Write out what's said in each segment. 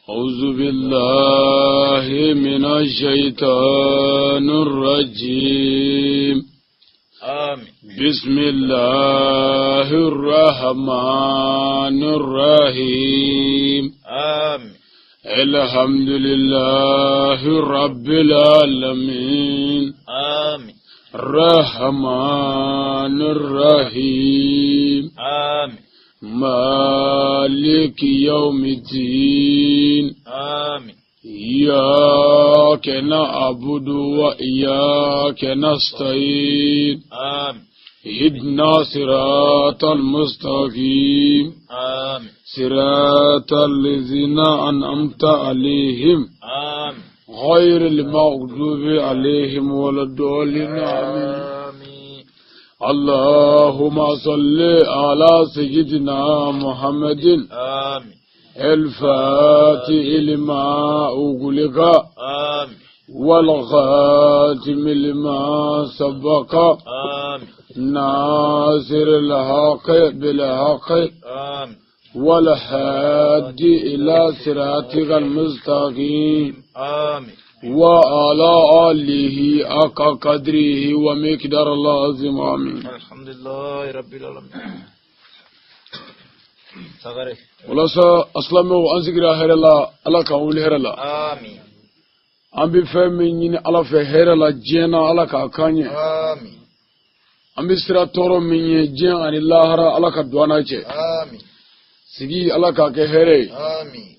أعوذ بالله من الشيطان الرجيم آمين بسم الله الرحمن الرحيم آمين الحمد لله رب العالمين آمين الرحمن الرحيم آمين مالك يوم الدين آمين إياك نعبد وإياك نستعين آمين اهدنا صراط المستقيم آمين صراط الذين أنعمت عليهم آمين غير المغضوب عليهم ولا الضالين آمين آمين اللهم صل على سيدنا محمد آمين الفاتح لما أغلق آمين والخاتم لما سبق آمين ناصر الحق بالحق آمين والهادي إلى صراطك المستقيم آمين وعلى آله حق قدره ومقدار العظيم آمين الحمد لله رب العالمين Sangare Walasa asilamɛw an sigira hɛrɛ la Ala k'an wuli hɛrɛ la آمين an bɛ fɛn min ɲini Ala fɛ hɛrɛ la diɲɛ na Ala k'a k'an ye آمين an bɛ siran tɔɔrɔ min ye diɲɛ ani lahara Ala ka don an n'a cɛ آمين sigi Ala k'a kɛ hɛrɛ ye آمين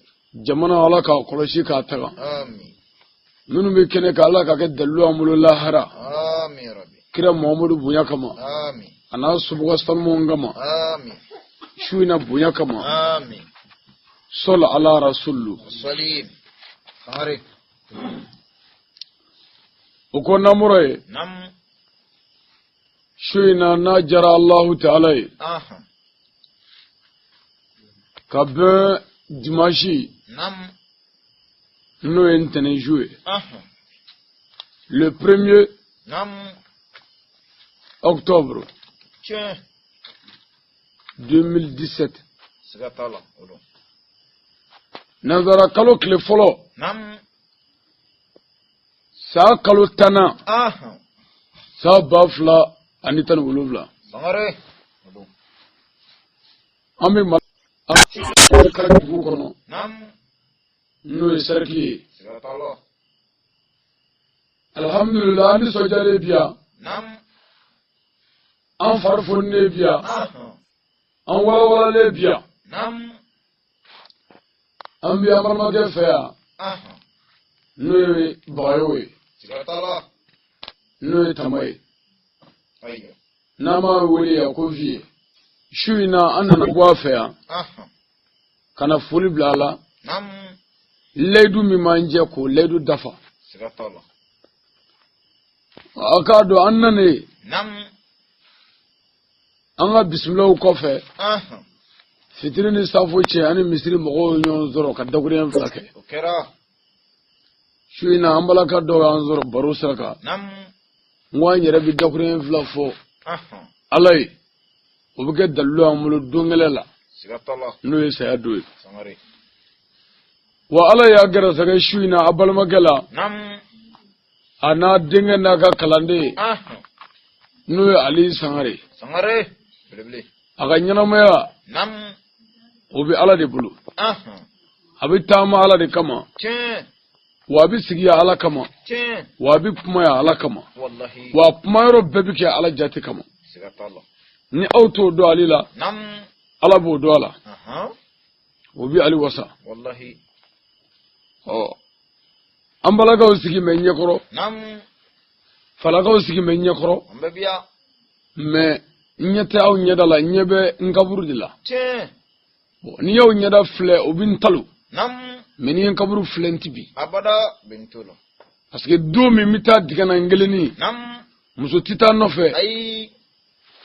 jamana Ala k'a kɔlɔsi k'a taga آمين minnu bɛ kɛnɛ kan Ala k'a kɛ dalilu an bolo lahara آمين يا ربي kira Muhamadu bonya kama آمين a n'a somɔgɔ sanumanw kama آمين su in na bonya kama آمين sɔli ala rasulu الصليب Sangare o ko namɔrɔ ye نعم su in na n'a jara Alahu taala ye آها ka bɛn dimanche نعم n'o ye ntɛnɛn su ye آها le premier نعم octobre tiɲɛ 2017 siga t'a la o don nanzara kalo tile fɔlɔ نعم san kalo tannan آها san 2017 Sangare o don an bɛ mali kari dugu kɔnɔ نعم n'o ye sariki ye siga t'a la alhamdulillah an nisɔndiyalen bi yan نعم an fari foninen bi yan آها an walawalalen bi yan نعم an bɛ an balimakɛ fɛ yan آها n'o ye bagayogo ye siga t'a la n'o ye tama ye ayiwa n'an b'a wele yan ko viye su in na an nana bɔ a fɛ yan آها ka na foli bila a la نعم layidu min b'an jɛ k'o layidu dafa siga t'a la a k'a dɔn an nanen نعم an ka bisimilaw kɔfɛ آها fitiri ni safo cɛ ani misiri mɔgɔw ye ɲɔgɔn sɔrɔ ka dakuruɲɛ fila kɛ o kɛra su in na an balaka dɔw y'an sɔrɔ baro sira kan نعم n ko an yɛrɛ bɛ dakuruɲɛ fila fɔ آها ala ye o bɛ kɛ dalilu y'an bolo don kɛlɛ la siga t'a la n'o ye saya don ye Sangare wa ala y'a gɛrɛsɛgɛ su in na a balimakɛ la نعم a n'a denkɛ n'a ka kalanden آها n'o ye ali sangare Sangare belebele a ka ɲɛnamaya نعم o bɛ ala de bolo آها a bɛ taama ala de kama tiɲɛ wa a bɛ sigi yan ala kama tiɲɛ wa a bɛ kuma yan ala kama wallahi wa a kuma yɔrɔ bɛɛ bɛ kɛ ala jate kama siga t'a la ni aw t'o dɔn ale la نعم ala b'o dɔn a la آها o bɛ ali wasa wallahi ɔ an balakaw sigi bɛ ɲɛkɔrɔ نعم falakaw sigi bɛ ɲɛkɔrɔ an bɛɛ bi yan mɛ n ɲɛ tɛ aw ɲɛda la n ɲɛ bɛ n kaburu de la tiɲɛ Bon, n'i y'aw ɲɛda filɛ o bɛ n talo نعم mɛ n'i ye n kaburu filɛ n ti bi abada bɛn t'o la parce que don min n bɛ taa dingɛ na n kelenni نعم muso tɛ taa n nɔfɛ ayi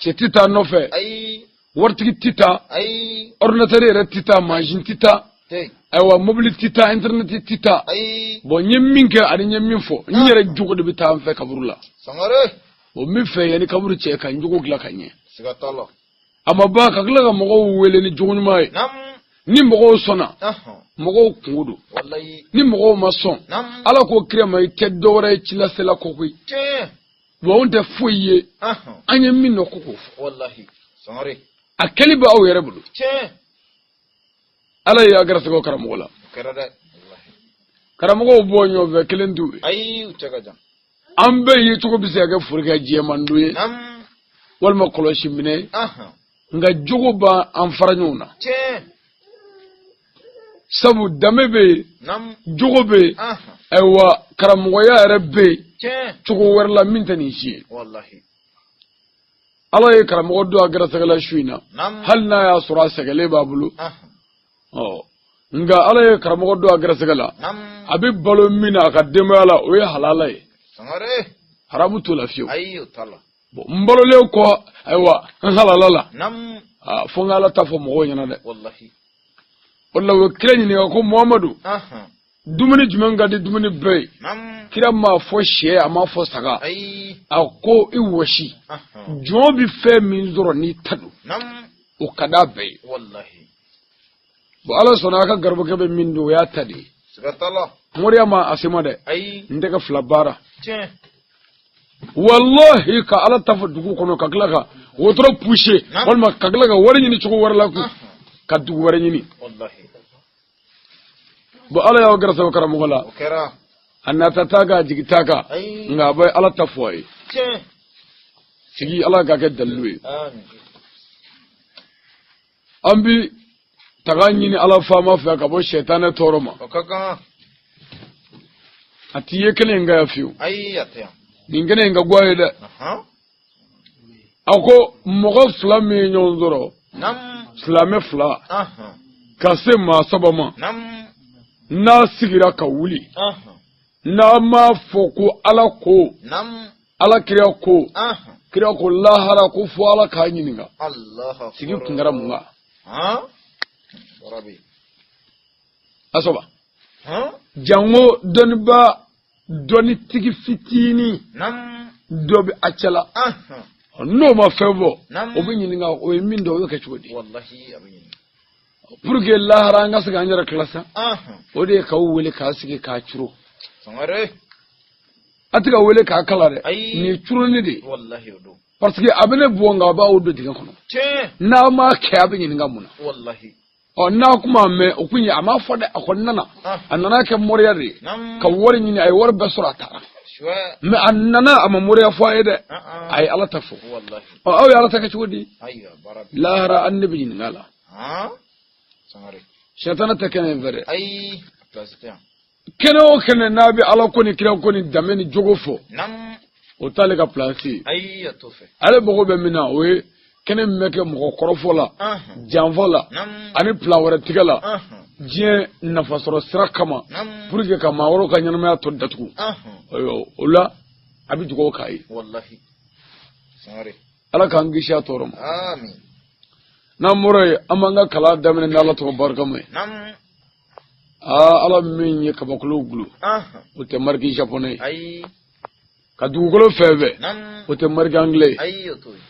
cɛ tɛ taa n nɔfɛ ayi waritigi tɛ taa ayi ordinateur yɛrɛ tɛ taa mansin tɛ taa tɛ ayiwa mobili tɛ taa internet tɛ taa ayi bon n ye min kɛ ani n ye min fɔ n yɛrɛ jogo de bɛ taa n fɛ kaburu la Sangare o min fɛ yanni kaburu cɛ ka n jogo dilan ka ɲɛ siga t'a la a ma ban ka tila ka mɔgɔw wele ni jogo ɲuman ye نعم Ni mɔgɔw sɔnna, Ɔhɔn. mɔgɔw kungo don. Walayi. Ni mɔgɔw ma sɔn, Naam. Ala ko kira ma, i tɛ dɔwɛrɛ ye cilasela kɔ koyi. Tiɲɛ. Wa anw tɛ foyi ye, Ɔhɔn. an ye min dɔn ko k'o fɔ. Walahi. Sangare. A kɛli bɛ aw yɛrɛ bolo. Tiɲɛ. Ala y'a garisigɛ karamɔgɔ la. O kɛra dɛ. Walahi. Karamɔgɔw bɔ ɲɔgɔn fɛ kelen t'u ye. Ayi, u cɛ ka jan. An bɛɛ ye cogo bɛ se ka kɛ forokɛ jɛman dɔ ye. Naam. Walima kɔlɔsi minɛ ye. Ɔhɔn. Nka jogo b'an fara ɲɔgɔn na. Tiɲɛ. Sabu danbe bɛ yen. Naam. Jogo bɛ yen. Ɔhɔn. Ayiwa, karamɔgɔya yɛrɛ bɛ yen. Tiɲɛ. Cogo wɛrɛ la min tɛ nin si ye. Walahi. Ala ye karamɔgɔ don a gɛrɛsɛgɛ la su in na. Naam. Hali n'a y'a sɔrɔ a sɛgɛlen b'a bolo. Ɔhɔn. Ɔ, nka Ala ye karamɔgɔ don a gɛrɛsɛgɛ la. Naam. A bɛ balo min na a ka denbaya la, o ye halala ye. Sangare. Haramu t'o la fiyewu. Ayi, o t'a la. Bon, n balolen kɔ, ayiwa, n halala la. Naam. Aa, fo n ka Ala ta fɔ mɔgɔw ɲɛna dɛ. Walahi. O de la u ye kira ɲininka ko Muhamadu, Ɔhɔn. dumuni jumɛn ka di dumuni bɛɛ ye? Naam. Kira m'a fɔ sɛ, a m'a fɔ saga. Ayi. A ko i wɔsi. Ɔhɔn. Jɔn bɛ fɛn min sɔrɔ n'i ta don, Naam. o ka d'a bɛɛ ye. Walahi. Bon, Ala sɔnna a ka garibukɛ bɛ min dun, o y'a ta de ye. Siga t'a la. Moriya ma a se ma dɛ. Ayi. N tɛgɛ fila baara. Tiɲɛ. Wallahi, ka Ala ta fɔ dugu kɔnɔ, ka tila ka wotoro pousser, Naam. walima ka tila ka wari ɲini cogo wɛrɛ la kun, Ɔhɔn. ka dugu wɛrɛ ɲini. Walahi. Bon, Ala y'aw gɛrɛsɛgɛ karamɔgɔ la. O kɛra. A nata t'a kan, a jigi t'a kan. Ayi. Nka a bɛ Ala ta fɔ a ye. Tiɲɛ. Sigi Ala k'a kɛ dalilu ye. Amin. An bi taga ɲini Ala faama fɛ ka bɔ sɛtanɛ tɔɔrɔ ma. O ka kan. A t'i ye kɛnɛ in kan yan fiyewu. Ayi, a tɛ yan. Nin kɛnɛ in ka go a ye dɛ. Ɔhɔn. A ko mɔgɔ fila min ye ɲɔgɔn sɔrɔ, Naam. silamɛ fila, Ɔhɔn. ka se maa saba ma, Naam. n'a sigira ka wuli, Ɔhɔn. n'a m'a fɔ ko Ala ko, Naam. Ala kira ko, Ɔhɔn. kira ko lahara ko fo Ala k'a ɲininka. Allahu akbar. Sigi kun kɛra mun kan? Han? Rabi. Asoba. Han? Jango dɔnniba dɔnnitigi fitinin Naam. dɔ bɛ a cɛla. Ɔhɔn. N'o ma fɛn fɔ, Naam. o bɛ ɲininka o ye min dɔn, o y'o kɛ cogo di? Wallahi, a bɛ ɲininka. Pour que lahara an ka se k'an yɛrɛ kila sa, Ɔhɔn. o de ye k'aw wele k'a sigi k'a curo. Sangare. A tɛ ka wele k'a kala dɛ. Ayi. Nin ye curoni de ye. Wallahi, o don. Parce que a bɛ ne bɔ, nka a b'aw don dingɛ kɔnɔ. Tiɲɛ. N'a m'a kɛ, a bɛ ɲininka mun na? Wallahi. Ɔ, n'a kuma mɛn, o kun ye a m'a fɔ dɛ, a kɔni nana. A nana kɛ moriya de ye. Naam. Ka wari ɲini, a ye wari bɛɛ sɔrɔ, a taara. Suwɛ. Mais a nana, a ma moriya fɔ a ye dɛ. An. A ye Ala ta fɔ. Wallahi. Ɔ, aw ye Ala ta kɛ cogo di? Ayiwa, baara bɛ. Lahara an ne bɛ ɲininka a la. Han? Sangare. Sɛtanɛ tɛ kɛnɛ in fɛ dɛ. Ayi, a place tɛ yan. Kɛnɛ o kɛnɛ n'a bɛ Ala ko ni kira ko ni danbe ni jogo fɔ, Naam. o t'ale ka place ye. Ayi, a t'o fɛ. Ale mago bɛ min na, o ye kɛnɛ min bɛ kɛ mɔgɔ kɔrɔfɔ la, Ɔhɔn. janfa la, Naam. ani plan wɛrɛ tigɛ la, Ɔhɔn. diɲɛ nafasɔrɔ sira kama, Naam. pour que ka maa wɛrɛw ka ɲɛnamaya tɔ datugu. Ɔhɔn. Ayiwa, o la a bɛ dugawu k'a ye. Wallahi. Sangare. Ala k'an kisi a tɔɔrɔ ma. Amin. N'an bɔra yen, an b'an ka kalan daminɛ ni Ala tɔgɔ barikama ye. Naam. Aa, Ala min ye kabakolo gulo, Ɔhɔn. o tɛ mariki japonais ye. Ayi. Ka dugukolo fɛn fɛn, Naam. o tɛ mariki anglais ye. Ayi, o t'o ye.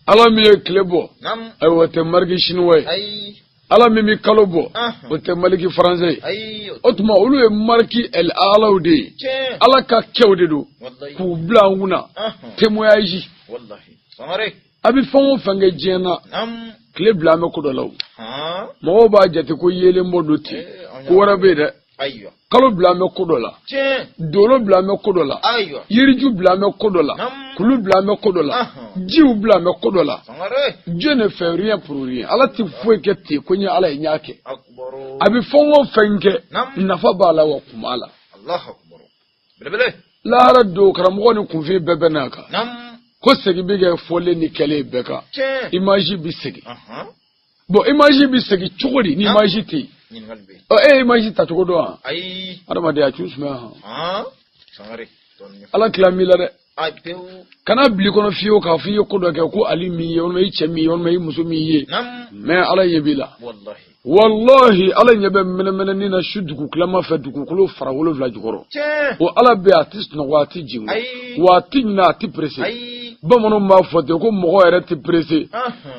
Ala min ye tile bɔ, Naam. ayiwa, o tɛ mariki chinois ye. Ayi. Ala min bɛ kalo bɔ, Ɔhɔn. o tɛ mariki français ye. Ayi, o O tuma olu ye mariki el alaw de ye. Tiɲɛ. Ala ka kɛw de don Wallahi. k'u bila an kunna. Ɔhɔn. Témoignage. Wallahi. Sangare. A bɛ fɛn o fɛn kɛ diɲɛ na, Naam. tile bila an bɛ ko dɔ la o. Han? Mɔgɔw b'a jate ko yeelen bɔ don ten. Eh, an y'a Ko wɛrɛ bɛ yen dɛ. Ayiwa. Kalo bila an bɛ ko dɔ la. Tiɲɛ. Dolo bila an bɛ ko dɔ la. Ayiwa. Yiriju bila an bɛ ko dɔ la. Naam. Kulu bila an bɛ ko dɔ la. Ɔhɔn. Jiw bila an bɛ ko dɔ la. Sangare. Dieu ne fait rien pour rien. Ala tɛ foyi kɛ ten ko n ye Ala ye, n y'a kɛ. Akbaru. A bɛ fɛn o fɛn kɛ, Naam. nafa b'a la wa kun b'a la. Allahu akbar. Belebele. Lahara don, karamɔgɔ ni kunfin bɛɛ bɛ n'a kan. Naam. Ko segin bɛ kɛ fɔlen ni kɛlen bɛɛ kan. Tiɲɛ. Image bɛ segin. Ɔhɔn. Bon, image bɛ segin cogo di ni Naam. image tɛ yen? Ɲininkali bɛ yen. Ɔ, e ye image tacogo dɔn wa? Ayi. Adamadenya a cu sumaya hɔn. Han? Sangare. Dɔɔnin ɲɛfɔ. Ala tila m'i la dɛ. Ayi, pewu. Kana bil'i kɔnɔ fiyewu k'a fɔ i ye ko dɔ kɛ ko Ali m'i ye, walima i cɛ m'i ye, walima i muso m'i ye. Naam. Mais Ala ɲɛ b'i la. Wallahi. Wallahi, Ala ɲɛ bɛ mɛnɛmɛnɛni na su dugu tilama fɛ dugukolo fara 7 jukɔrɔ. Tiɲɛ. O Ala bɛ yen, a tɛ sunɔgɔ, a tɛ jigin. Ayi. Wa a tɛ ɲinɛ, a tɛ pressé. Ayi. Bamananw b'a fɔ ten ko mɔgɔ yɛrɛ tɛ perese.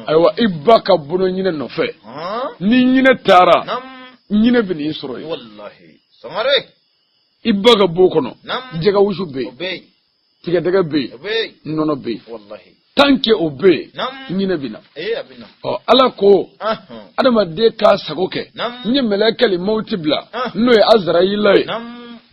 Ayiwa, i ba ka bolo ɲinɛ nɔfɛ. Ni ɲinɛ taara, ɲinɛ bɛ n'i sɔrɔ yen. Wallahi. Sangare. I ba ka bon kɔnɔ, jɛgɛ wusu bɛ yen, tigɛdɛgɛ bɛ yen, nɔnɔ bɛ yen. Wallahi. Tant que o bɛ yen, ɲinɛ bɛ na. Ɔ, Ala ko adamaden k'a sago kɛ. N ye mɛlɛkɛli mawuti bila, n'o ye Azarayila ye.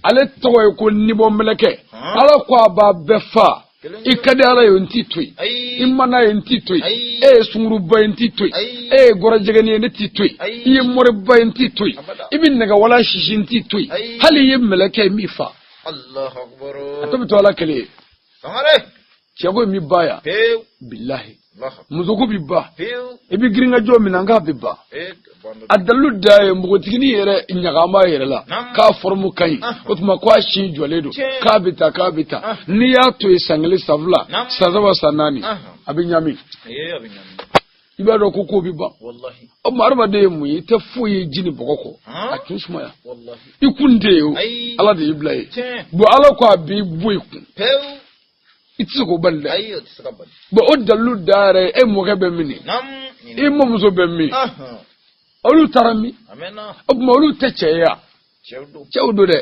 Ale tɔgɔ ye ko nibɔ mɛlɛkɛ. Ala ko a b'a bɛɛ fa. I ka di Ala ye, n t'i to yen. I man n'a ye, n t'i to yen. E ye sunguruba ye, n t'i to yen. E ye gɔrɔjɛgɛnin ye, ne t'i to yen. I ye moriba ye, n t'i to yen. I bɛ nɛgɛwala sisi, n t'i to yen. Hali i ye mɛlɛkɛ ye, n b'i fa. A tɔ bɛ to Ala kelen ye. Cɛ ko in bɛ ban yan. Bilahi, musoko bɛ ban. I bɛ girin ka jɔ min na, n k'a bɛ ban. A dalilu da ye npogotiginin yɛrɛ ɲaga b'a yɛrɛ la k'a fɔrɔmu ka ɲi, o tuma ko a sin jɔlen don, k'a bɛ taa, k'a bɛ taa. N'i y'a to yen san kelen, san fila, san saba, san naani, a bɛ ɲami. I b'a dɔn ko ko bɛ ban. O tuma adamaden ye mun ye? I tɛ foyi ye ji ni bɔgɔ kɔ, a tun sumaya. I kun tɛ yen o, Ala de y'i bila yen. Bon, Ala ko a b'i bɔ i kun, i tɛ se k'o bali dɛ. Bon, o dalilu da yɛrɛ, e mɔkɛ bɛ min, i mɔmuso bɛ min, olu taara min? O tuma olu tɛ cɛ ye wa? Cɛw don dɛ.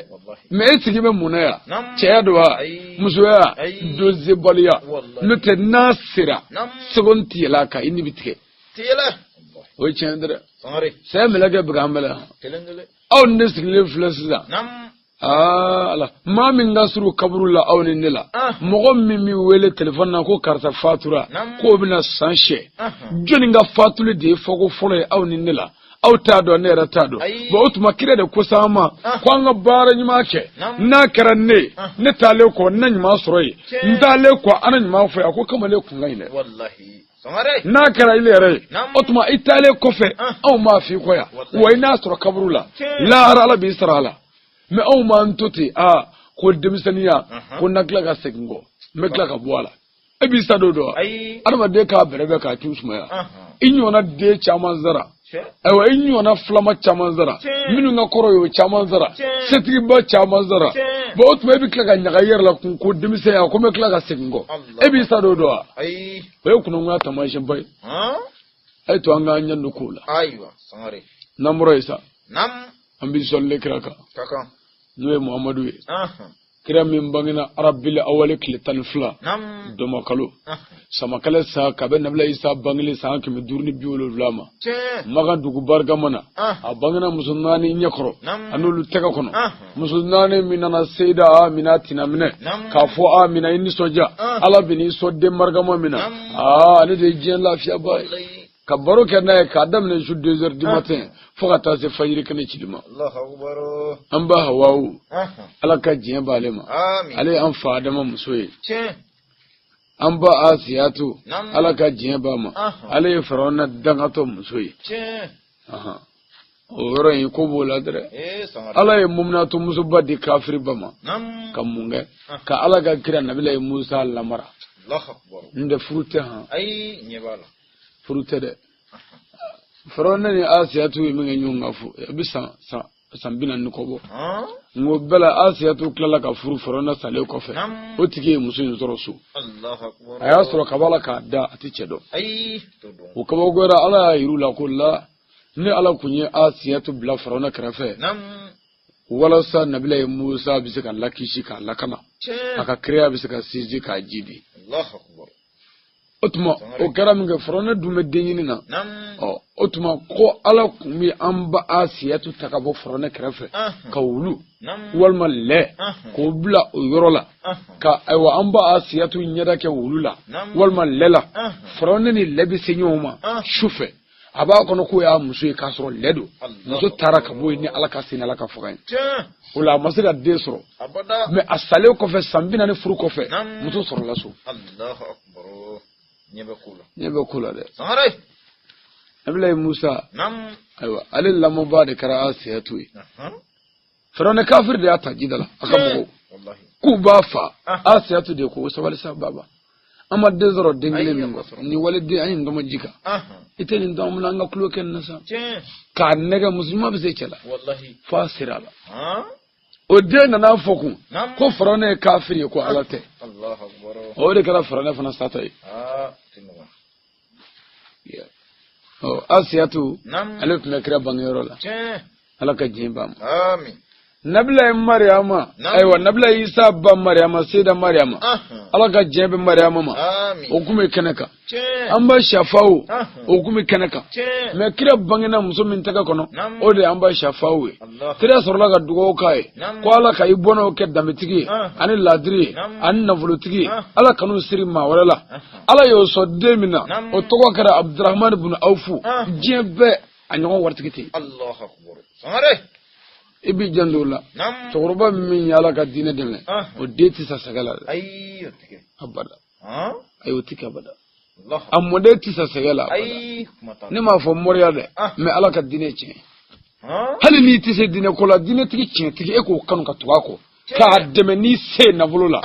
Mais e sigi bɛ mun na yan? Cɛya don wa, musoya dosebaliya? N'o tɛ, n'a sera seconde tɛ yɛlɛ a kan, i ni bɛ tigɛ. O ye tiɲɛ dɛ. Saya mɛlɛkɛ bɛ k'an bɛlɛ. Aw ni ne sigilen filɛ sisan. Aa Ala, maa min ka surun kaburu la aw ni ne la, mɔgɔ min b'i wele telefɔni na ko karisa fatura, k'o bɛna san sɛ, jɔnni ka fatuli de ye fɔko fɔlɔ ye aw ni ne la? Aw t'a dɔn, ne yɛrɛ t'a dɔn. Bon, o tuma kira de ko s'an ma ko an ka baara ɲuman kɛ. N'a kɛra ne ye, ne taalen kɔ, n na ɲuman sɔrɔ yen, n taalen kɔ, an na ɲuman fɔ yen. A ko kamalen kun ka ɲi dɛ. N'a kɛra ile yɛrɛ ye, o tuma i taalen kɔfɛ, anw b'a f'i kɔ yan wa, i n'a sɔrɔ kaburu la, lahara Ala b'i sara a la. Mais anw b'an to ten, aa, ko denmisɛnninya, ko n na tila ka segin kɔ, n bɛ tila ka bɔ a la. E b'i sa don dɔ wa? Adamaden k'a bɛrɛ bɛn k'a cu sumaya. I ɲɔgɔnna den caman sara. Ayiwa, i ɲɔgɔnna filama caman sara, minnu ka kɔrɔ ye, o caman sara, setigiba caman sara. Bon, o tuma e bɛ tila ka ɲaga i yɛrɛ la kun ko denmisɛnya, ko n bɛ tila ka segin kɔ. E b'i sa don dɔ wa? O ye kunangoya taamasiyɛnba ye. A ye to an k'an ɲɛ don kow la. N'an bɔra yen sa, an bɛ sɔli kira kan, n'o ye Muhamadu ye, kira min bangena arabili awali tile 12, dɔmɔkalo, samakɛlɛ san, ka bɛn nabila Isa bangeli san 570 ma, Makan dugu barikama na. A bangena muso naani ɲɛkɔrɔ, a n'olu tɛgɛ kɔnɔ. Muso naani min nana seyida Amina tina minɛ k'a fɔ: Amina, i nisɔndiya, Ala bɛn'i sɔn den barikama min na. Aa, ale de ye diɲɛ lafiyaba ye. Ka baro kɛ n'a ye k'a daminɛ su 2 heures du matin fo ka taa se fajiri kɛnɛ cili ma. An ba Hawawu, Ala ka diɲɛ b'ale ma, ale ye an fa Adama muso ye. An ba Asiyatu, Ala ka diɲɛ b'a ma, ale ye Farawuna dangatɔ muso ye. O yɔrɔ in ko b'o la dɛrɛ. Ala ye muminatɔ musoba di kafiriba ma ka mun kɛ? Ka Ala ka kira nabila ye Musa lamara. N tɛ furu tɛ han, furu tɛ dɛ. Farawuna ni Asiyatu ye min kɛ ɲɔgɔn kan fo a bɛ san san san 40 kɔ bɔ. N ko bɛɛ la, Asiyatu tilala ka furu Farawuna salen kɔfɛ. O tigi ye muso in sɔrɔ so, a y'a sɔrɔ kaba la k'a da, a tɛ cɛ dɔn. O kabakoyara. Ala y'a yir'u la ko la ni Ala kun ye Asiyatu bila Farawuna kɛrɛfɛ walasa nabila ye Musa bɛ se ka lakisi k'a lakana, a ka kiraya bɛ se ka sinsin k'a jidi. O tuma o kɛra min kɛ, Farawuna dun bɛ den ɲini na. Ɔ, o tuma ko Ala kun bɛ an ba Asiyatu ta ka bɔ Farawuna kɛrɛfɛ, ka wulu walima lɛ k'o bila o yɔrɔ la, ka ayiwa an ba Asiyatu ɲɛda kɛ wulu la walima lɛ la. Farawuna ni lɛ bɛ se ɲɔgɔn ma su fɛ, a b'a kɔnɔ k'o y'a muso ye, k'a sɔrɔ lɛ don. Muso taara ka bɔ yen ni Ala ka sen, Ala ka fanga ye. O la a ma se ka den sɔrɔ. Mais a salen kɔfɛ, san 40 furu kɔfɛ, muso sɔrɔla so. Ɲɛ bɛ ko la dɛ. Nabilayi Musa, ayiwa, ale lamɔbaa de kɛra Asiyatu ye. Firawuna kafiri de y'a ta jida la, a ka mɔgɔw k'u b'a fa. Asiyatu de ko: sabali sa baba, an ma den sɔrɔ den kelen min kɔ nin waliden, an ye nin tɔmɔ ji kan, i tɛ nin dɔn, an ka tulo kɛ nin na sa, k'a nɛgɛ. Muso ɲuman bɛ se cɛ la f'a sera a la. O den nana fɔ kun ko Firawuna ye kafiri ye, ko Ala tɛ. O de kɛra firawuna fana sata ye. Ɔ, Asiyatu, ale tun bɛ kira bangeyɔrɔ la. Ala ka diɲɛ b'a ma. Nabila Mariyama, ayiwa, nabila Isa ba Mariyama, seyida Mariyama, Ala ka diɲɛ bɛ Mariyama ma, o tun bɛ kɛnɛ kan. An ba Shafaw, o tun bɛ kɛnɛ kan. Mɛ kira bangena muso min tɛgɛ kɔnɔ, o de ye an ba Shafaw ye. Kira sɔrɔla ka dugawu k'a ye ko Ala ka i bɔnnaw kɛ danbetigi ye ani laadiri ye ani nafolotigi ye, Ala kan'u siri maa wɛrɛ la. Ala y'o sɔn den min na, o tɔgɔ kɛra Abudurahamani bun Awfu. Diɲɛ bɛɛ a ɲɔgɔn waritigi tɛ yen. I b'i janto o la. Cɛkɔrɔba min ye Ala ka diinɛ dɛmɛ, o den tɛ sa sɛgɛn la dɛ, abada. Ayi, o tɛ kɛ abada. A mɔden tɛ sa sɛgɛn la abada. Ne m'a fɔ moriya dɛ, mɛ Ala ka diinɛ tiɲɛ, hali n'i tɛ se diinɛ ko la, diinɛtigi tiɲɛtigi, e k'o kanu ka tugu a kɔ, k'a dɛmɛ n'i se nafolo la,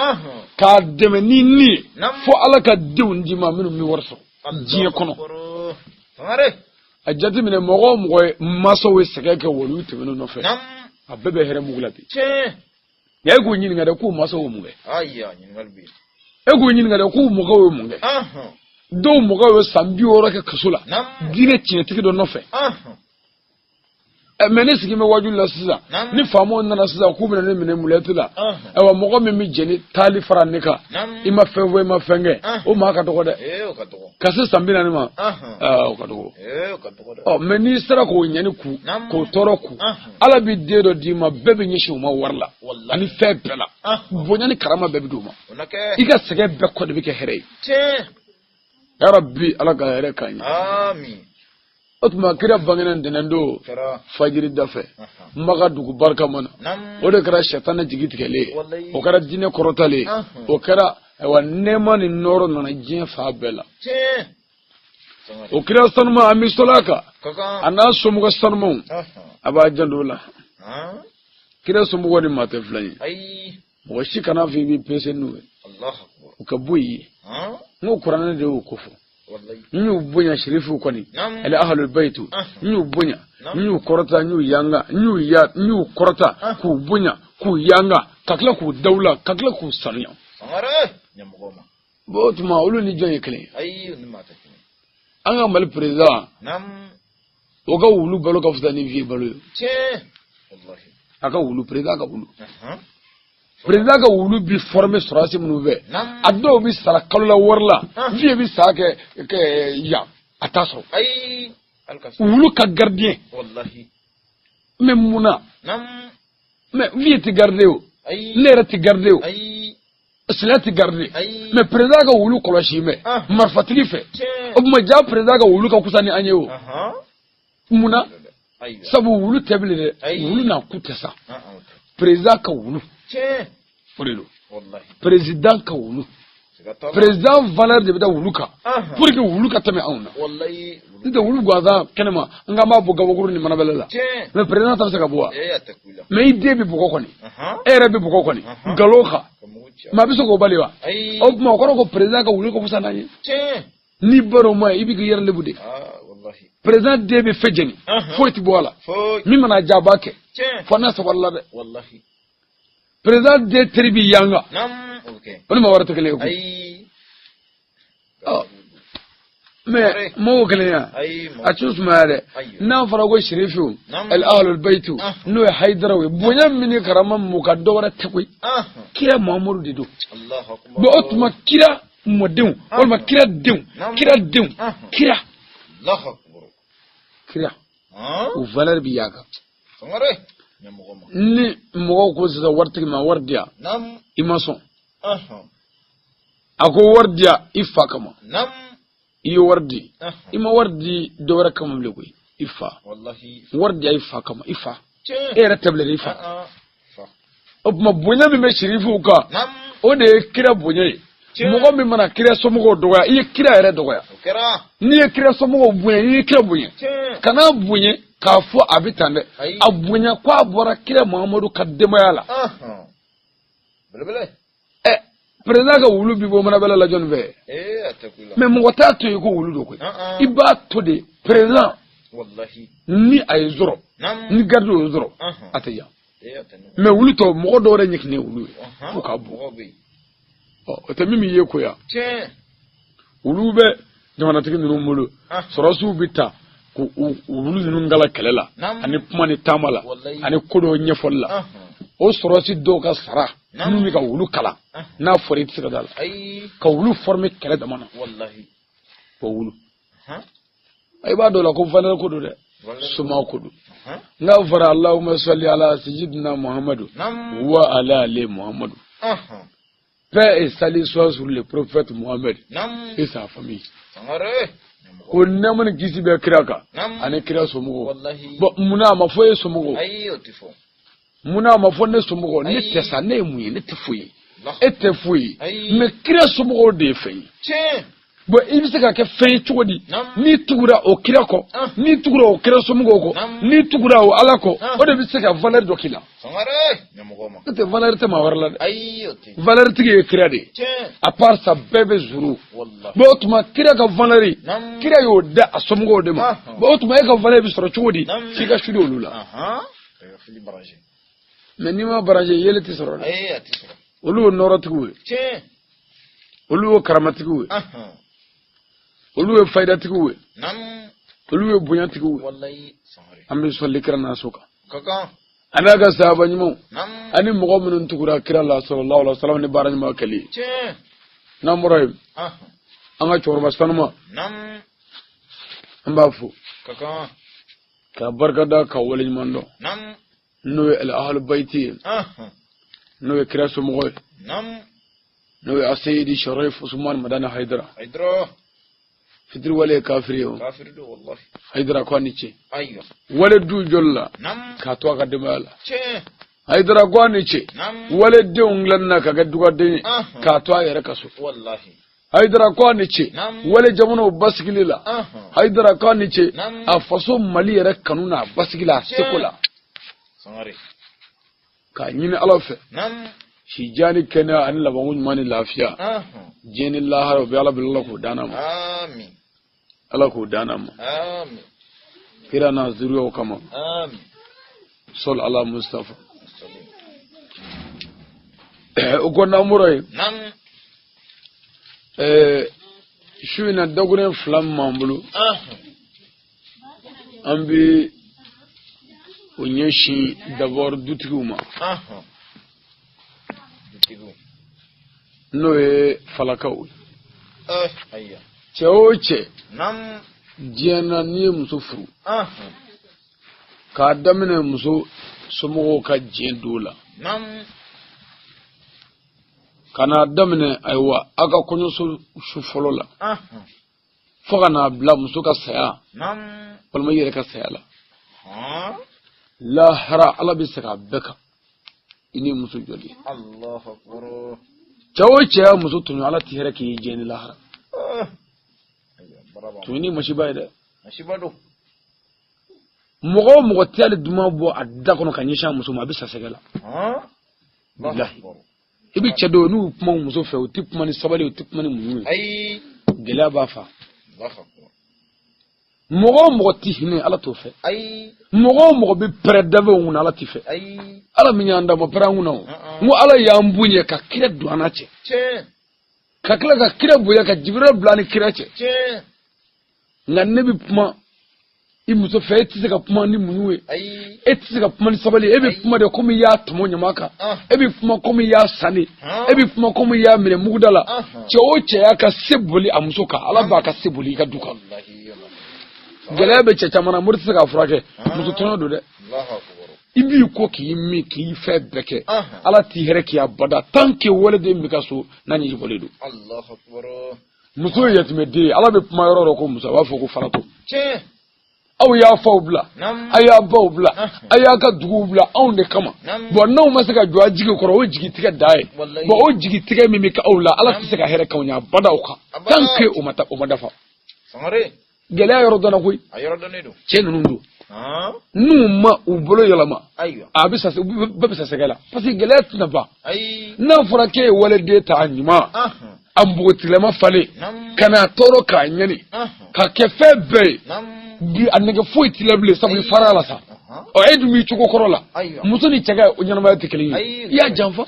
k'a dɛmɛ n'i ni ye, fo Ala ka denw d'i ma minnu bɛ wari sɔrɔ diɲɛ kɔnɔ. A jateminɛ, mɔgɔ o mɔgɔ ye mansaw ye sɛgɛn kɛ waliw tɛmɛnen nɔfɛ, a bɛɛ bɛ hɛrɛ mugu la bi. Nka e k'u ɲininka dɛ, k'u mansaw ye mun kɛ? E k'u ɲininka dɛ, k'u mɔgɔw ye mun kɛ? Dɔw mɔgɔw ye san 60 kɛ kaso la diinɛ tiɲɛtigi dɔ nɔfɛ. Mɛ ne sigi bɛ wajuli la sisan, ni faamaw nana sisan k'u bɛna ne minɛ mulɛti la, ayiwa, mɔgɔ min bɛ jɛni taali fara ne kan, i ma fɛn fɔ, i ma fɛn kɛ, o maa ka dɔgɔ dɛ, ka se san 40 ma, o ka dɔgɔ. Ɔ, mɛ n'i sera k'o ɲɛni ku, k'o tɔɔrɔ ku, Ala bɛ den dɔ d'i ma, bɛɛ bɛ ɲɛsin o ma wari la ani fɛn bɛɛ la, bonya ni karama bɛɛ bɛ d'o ma. I ka sɛgɛn bɛɛ kɔ de bɛ kɛ hɛrɛ ye. Ya Rabbi, Ala ka hɛrɛ k'an ye. O tuma kira bangena ntɛnɛn don fajiri da fɛ Maka dugu barikama na. O de kɛra sɛtanɛ jigi tigɛlen ye, o kɛra diinɛ kɔrɔtalen ye, o kɛra, ayiwa, nɛɛma ni nɔɔrɔ nana diɲɛ fan bɛɛ la. O kira sanuma, an bɛ sɔl'a kan a n'a somɔgɔ sanumaw. A b'a janto o la, kira somɔgɔw ni maa tɛ filan ye. Mɔgɔ si kana fɔ i b'i pese n'u ye, u ka bɔ i ye. N ko kuranɛ de y'o ko fɔ. N y'u bonya, sirifuw kɔni, ale ahalul bayitu, n y'u bonya, n y'u kɔrɔta, n y'u yanga, n y'u ya, n y'u kɔrɔta k'u bonya, k'u yanga, ka tila k'u dawula, ka tila k'u sanuya. Bon, o tuma olu ni jɔn ye kelen ye? An ka Mali président, o ka wulu balo ka fisa ni vieux balo ye. A ka wulu, président ka wulu, président ka wulu bi former sɔrɔdasi minnu fɛ, a dɔw bi sara kalo la wari la, vieux bi san kɛ yan, a t'a sɔrɔ wulu ka gardien. Mais mun na? Mais vieux tɛ garder o, ne yɛrɛ tɛ garder o, silamɛ tɛ garder, mais président ka wulu kɔlɔsi bɛ marifatigi fɛ. O tuma ja président ka wulu ka kusa ni an ye o. Mun na? Sabu wulu tɛ bilen dɛ, wulu n'a ku tɛ sa. Président ka wulu, o de don, président ka wulu, président valeur de bɛ da wulu kan pour que wulu ka tɛmɛ anw na. N tɛ wulu gansan kɛnɛma, n k'an b'a bɔ gabakuru ni manabɛlɛ la, mais président ta bɛ se ka bɔ wa? Mais i den bɛ bugɔ kɔni, e yɛrɛ bɛ bugɔ kɔni nkalon kan, mais a bɛ se k'o bali wa? O tuma o kɔrɔ ko président ka wulu ka fisa n'an ye. N'i bɔra o ma, i bɛ k'i yɛrɛ lebu de. Président den bɛ fɛn jeni, foyi tɛ bɔ a la, min mana diya a b'a kɛ, fo n'a sabalila dɛ. Président den teri b'i yanga, o ni maa wɛrɛ tɛ kelen ye koyi. Mais mɔgɔw kelen ya, a t'u sumaya dɛ. N'a fɔra ko sirifiw, al ahlul bayitu, n'o ye hayidaraw ye, bonya min ni karama mun ka dɔ wɛrɛ tɛ koyi, kira Muhamadu de don. Bon, o tuma kira mɔdenw walima kira denw, kira denw, kira kira, o valeur bi y'a kan. Ni mɔgɔw ko sisan waritigi ma wari di yan, i ma sɔn, a ko wari di yan i fa kama, i ye wari di, i ma wari di dɔ wɛrɛ kama bilen koyi, i fa wari di yan i fa kama, i fa, e yɛrɛ tɛ bilen i fa. O tuma bonya min bɛ sirifuw kan, o de ye kira bonya ye. Mɔgɔ min mana kira somɔgɔw dɔgɔya, i ye kira yɛrɛ dɔgɔya. N'i ye kira somɔgɔw bonya, i ye kira bonya. Kana bonya k'a fɔ a bɛ tan dɛ, a bonya ko a bɔra kira Muhamadu ka denbaya la. Ɛ, président ka wulu bi bɔ manabɛlɛ la jɔnni fɛ? Mais mɔgɔ t'a to yen ko wulu don koyi, i b'a to de président ni a ye sɔrɔ, ni garde y'o sɔrɔ, a tɛ yan. Mais wulu tɔ, mɔgɔ dɔw yɛrɛ ɲɛkinen wulu ye fo k'a bɔ. Ɔ, o tɛ min b'i ye koya. Olu bɛ jamanatigi ninnu bolo, sɔrɔsiw bɛ ta k'u wulu ninnu kala kɛlɛ la ani kuma ni taama la ani ko dɔw ɲɛfɔli la. O sɔrɔsi dɔw ka sara minnu bɛ ka wulu kalan, n'a fɔra i tɛ se ka da la, ka wulu former kɛlɛ dama na, o wulu i b'a dɔn la ko valeur ko don dɛ, soma ko don. N'a fɔra Allahumma salli ala sayyidina Muhammadu wa ala ali Muhammadu, paix et salut soit sur le prophète Mohammed et sa famille, ko nɛɛma ni kisi bɛ kira kan ani kira somɔgɔw. Bon, munna a ma fɔ e somɔgɔw? Munna a ma fɔ ne somɔgɔw? Ne tɛ sa, ne ye mun ye? Ne tɛ foyi ye, e tɛ foyi ye, mais kira somɔgɔw de ye fɛn ye. Bon, i bɛ se ka kɛ fɛn ye cogo di n'i tugura o kira kɔ, n'i tugura o kira somɔgɔw kɔ, n'i tugura o Ala kɔ? O de bɛ se ka valeur dɔ k'i la. N'o tɛ, valeur tɛ maa wɛrɛ la dɛ. Valeur tigi ye kira de ye. À part ça, bɛɛ bɛ zéro. Bon, o tuma kira ka valeur, kira y'o da a somɔgɔw de ma. Bon, o tuma e ka valeur bɛ sɔrɔ cogo di? F'i ka sudi olu la. Mais n'i ma branché, yeli tɛ sɔrɔ dɛ. Olu ye nɔrɔtigiw ye, olu ye karamatigiw ye, olu ye fayidatigiw ye, olu ye bonyatigiw ye. An bɛ sɔli kira n'a so kan ani a ka sahaba ɲumanw ani mɔgɔ minnu tugura kira la sallallahu alaihi wa sallam ni baara ɲuman kɛli ye. N'an bɔra yen, an ka cɛkɔrɔba sanuma, an b'a fo ka barika da, ka waleɲuman dɔn, n'o ye al bayti ye, n'o ye kira somɔgɔ ye, n'o ye Aseyidi Sharif Usman Madani Haidara. Fitiri wale ye kafiri ye o. Haidara ko a ni ce wale du joli la k'a to a ka denbaya la. Haidara ko a ni ce wale denw dilanni na ka kɛ dugaden ye k'a to a yɛrɛ ka so. Haidara ko a ni ce wale jamanaw basigili la. Haidara ko a ni ce a faso Mali yɛrɛ kanu n'a basigi la a seko la. K'a ɲini Ala fɛ, si jan ni kɛnɛya ani labanko ɲuman ni lafiya diɲɛ ni lahara, o bɛ Ala bila, Ala k'o d'an ma, Ala k'o d'an ma kira n'a zuriyaw kama. Sɔli ala Mustafa. O ko n'an bɔra yen, su in na, dakuruɲɛ 2 min b'an bolo, an bɛ o ɲɛsin d'abord dutigiw ma, n'o ye falakaw ye. Cɛ o cɛ diɲɛ na, n'i ye muso furu, k'a daminɛ muso somɔgɔw ka diɲɛ don la ka n'a daminɛ, ayiwa, aw ka kɔɲɔso su fɔlɔ la, fo ka n'a bila muso ka saya walima i yɛrɛ ka saya la, lahara Ala bɛ segin a bɛɛ kan i ni muso jɔli. Cɛ o cɛ y'a muso tɔɲɔ, Ala tɛ hɛrɛ k'i ye diɲɛ ni lahara. Tɔɲɔni masiba ye dɛ. Mɔgɔ o mɔgɔ tɛ hali duman bɔ a da kɔnɔ ka ɲɛsin a muso ma, a bɛ sa sɛgɛ la. Bilahi, i bɛ cɛ dɔw n'u kuma muso fɛ, u tɛ kuma ni sabali, u tɛ kuma ni muɲu ye, gɛlɛya b'a fa. Mɔgɔ o mɔgɔ tɛ hinɛ, Ala t'o fɛ. Mɔgɔ o mɔgɔ bɛ pɛrɛ dafɛnw kunna, Ala t'i fɛ. Ala min y'an da, ma pɛrɛ an kunna o. N ko Ala y'an bonya ka kira don an n'a cɛ, ka tila ka kira bonya ka Jibirila bila an ni kira cɛ. Nka ne bɛ kuma i muso fɛ, e tɛ se ka kuma ni muɲu ye, e tɛ se ka kuma ni sabali. E bɛ kuma de komi i y'a tɔmɔ ɲama kan, e bɛ kuma komi i y'a san de, e bɛ kuma komi i y'a minɛ muguda la. Cɛ o cɛ y'a ka se boli a muso kan, Ala b'a ka se boli i ka du kan. Gɛlɛya bɛ cɛ caman na, mori tɛ se k'a furakɛ, muso tɔɲɔ don dɛ. I b'i ko k'i min k'i fɛn bɛɛ kɛ, Ala t'i hɛrɛ k'i abada tant que waliden b'i ka so n'a ɲɛji bɔlen don. Muso ye yatimɛden ye. Ala bɛ kuma yɔrɔ dɔ ko muso, a b'a fɔ ko falatɔ. Aw y'a faw bila, a y'a baw bila, a y'a ka duguw bila anw de kama. Bon, n'aw ma se ka jɔ a jigi kɔrɔ, o jigitigɛ da ye. Bon, o jigitigɛ min bɛ kɛ aw la, Ala tɛ se ka hɛrɛ k'aw ɲɛ abada o kan tant que o ma ta, o ma dafa. Gɛlɛya yɔrɔ dɔnna koyi. Cɛ ninnu don, n'u ma u bolo yɛlɛma, a bɛ sa, bɛɛ bɛ sa sɛgɛ la, parce que gɛlɛya tɛna ban. N'a fɔra k'e ye waliden ta, a ɲuman, a npogotigilama falen ka n'a tɔɔrɔ k'a ɲɛni ka kɛ fɛn bɛɛ ye bi, a nɛgɛ foyi t'i la bilen, sabu i fara la sa. Ɔ, e dun b'i cogo kɔrɔ la. Muso ni cɛ ka ɲɛnamaya tɛ kelen ye. I y'a janfa,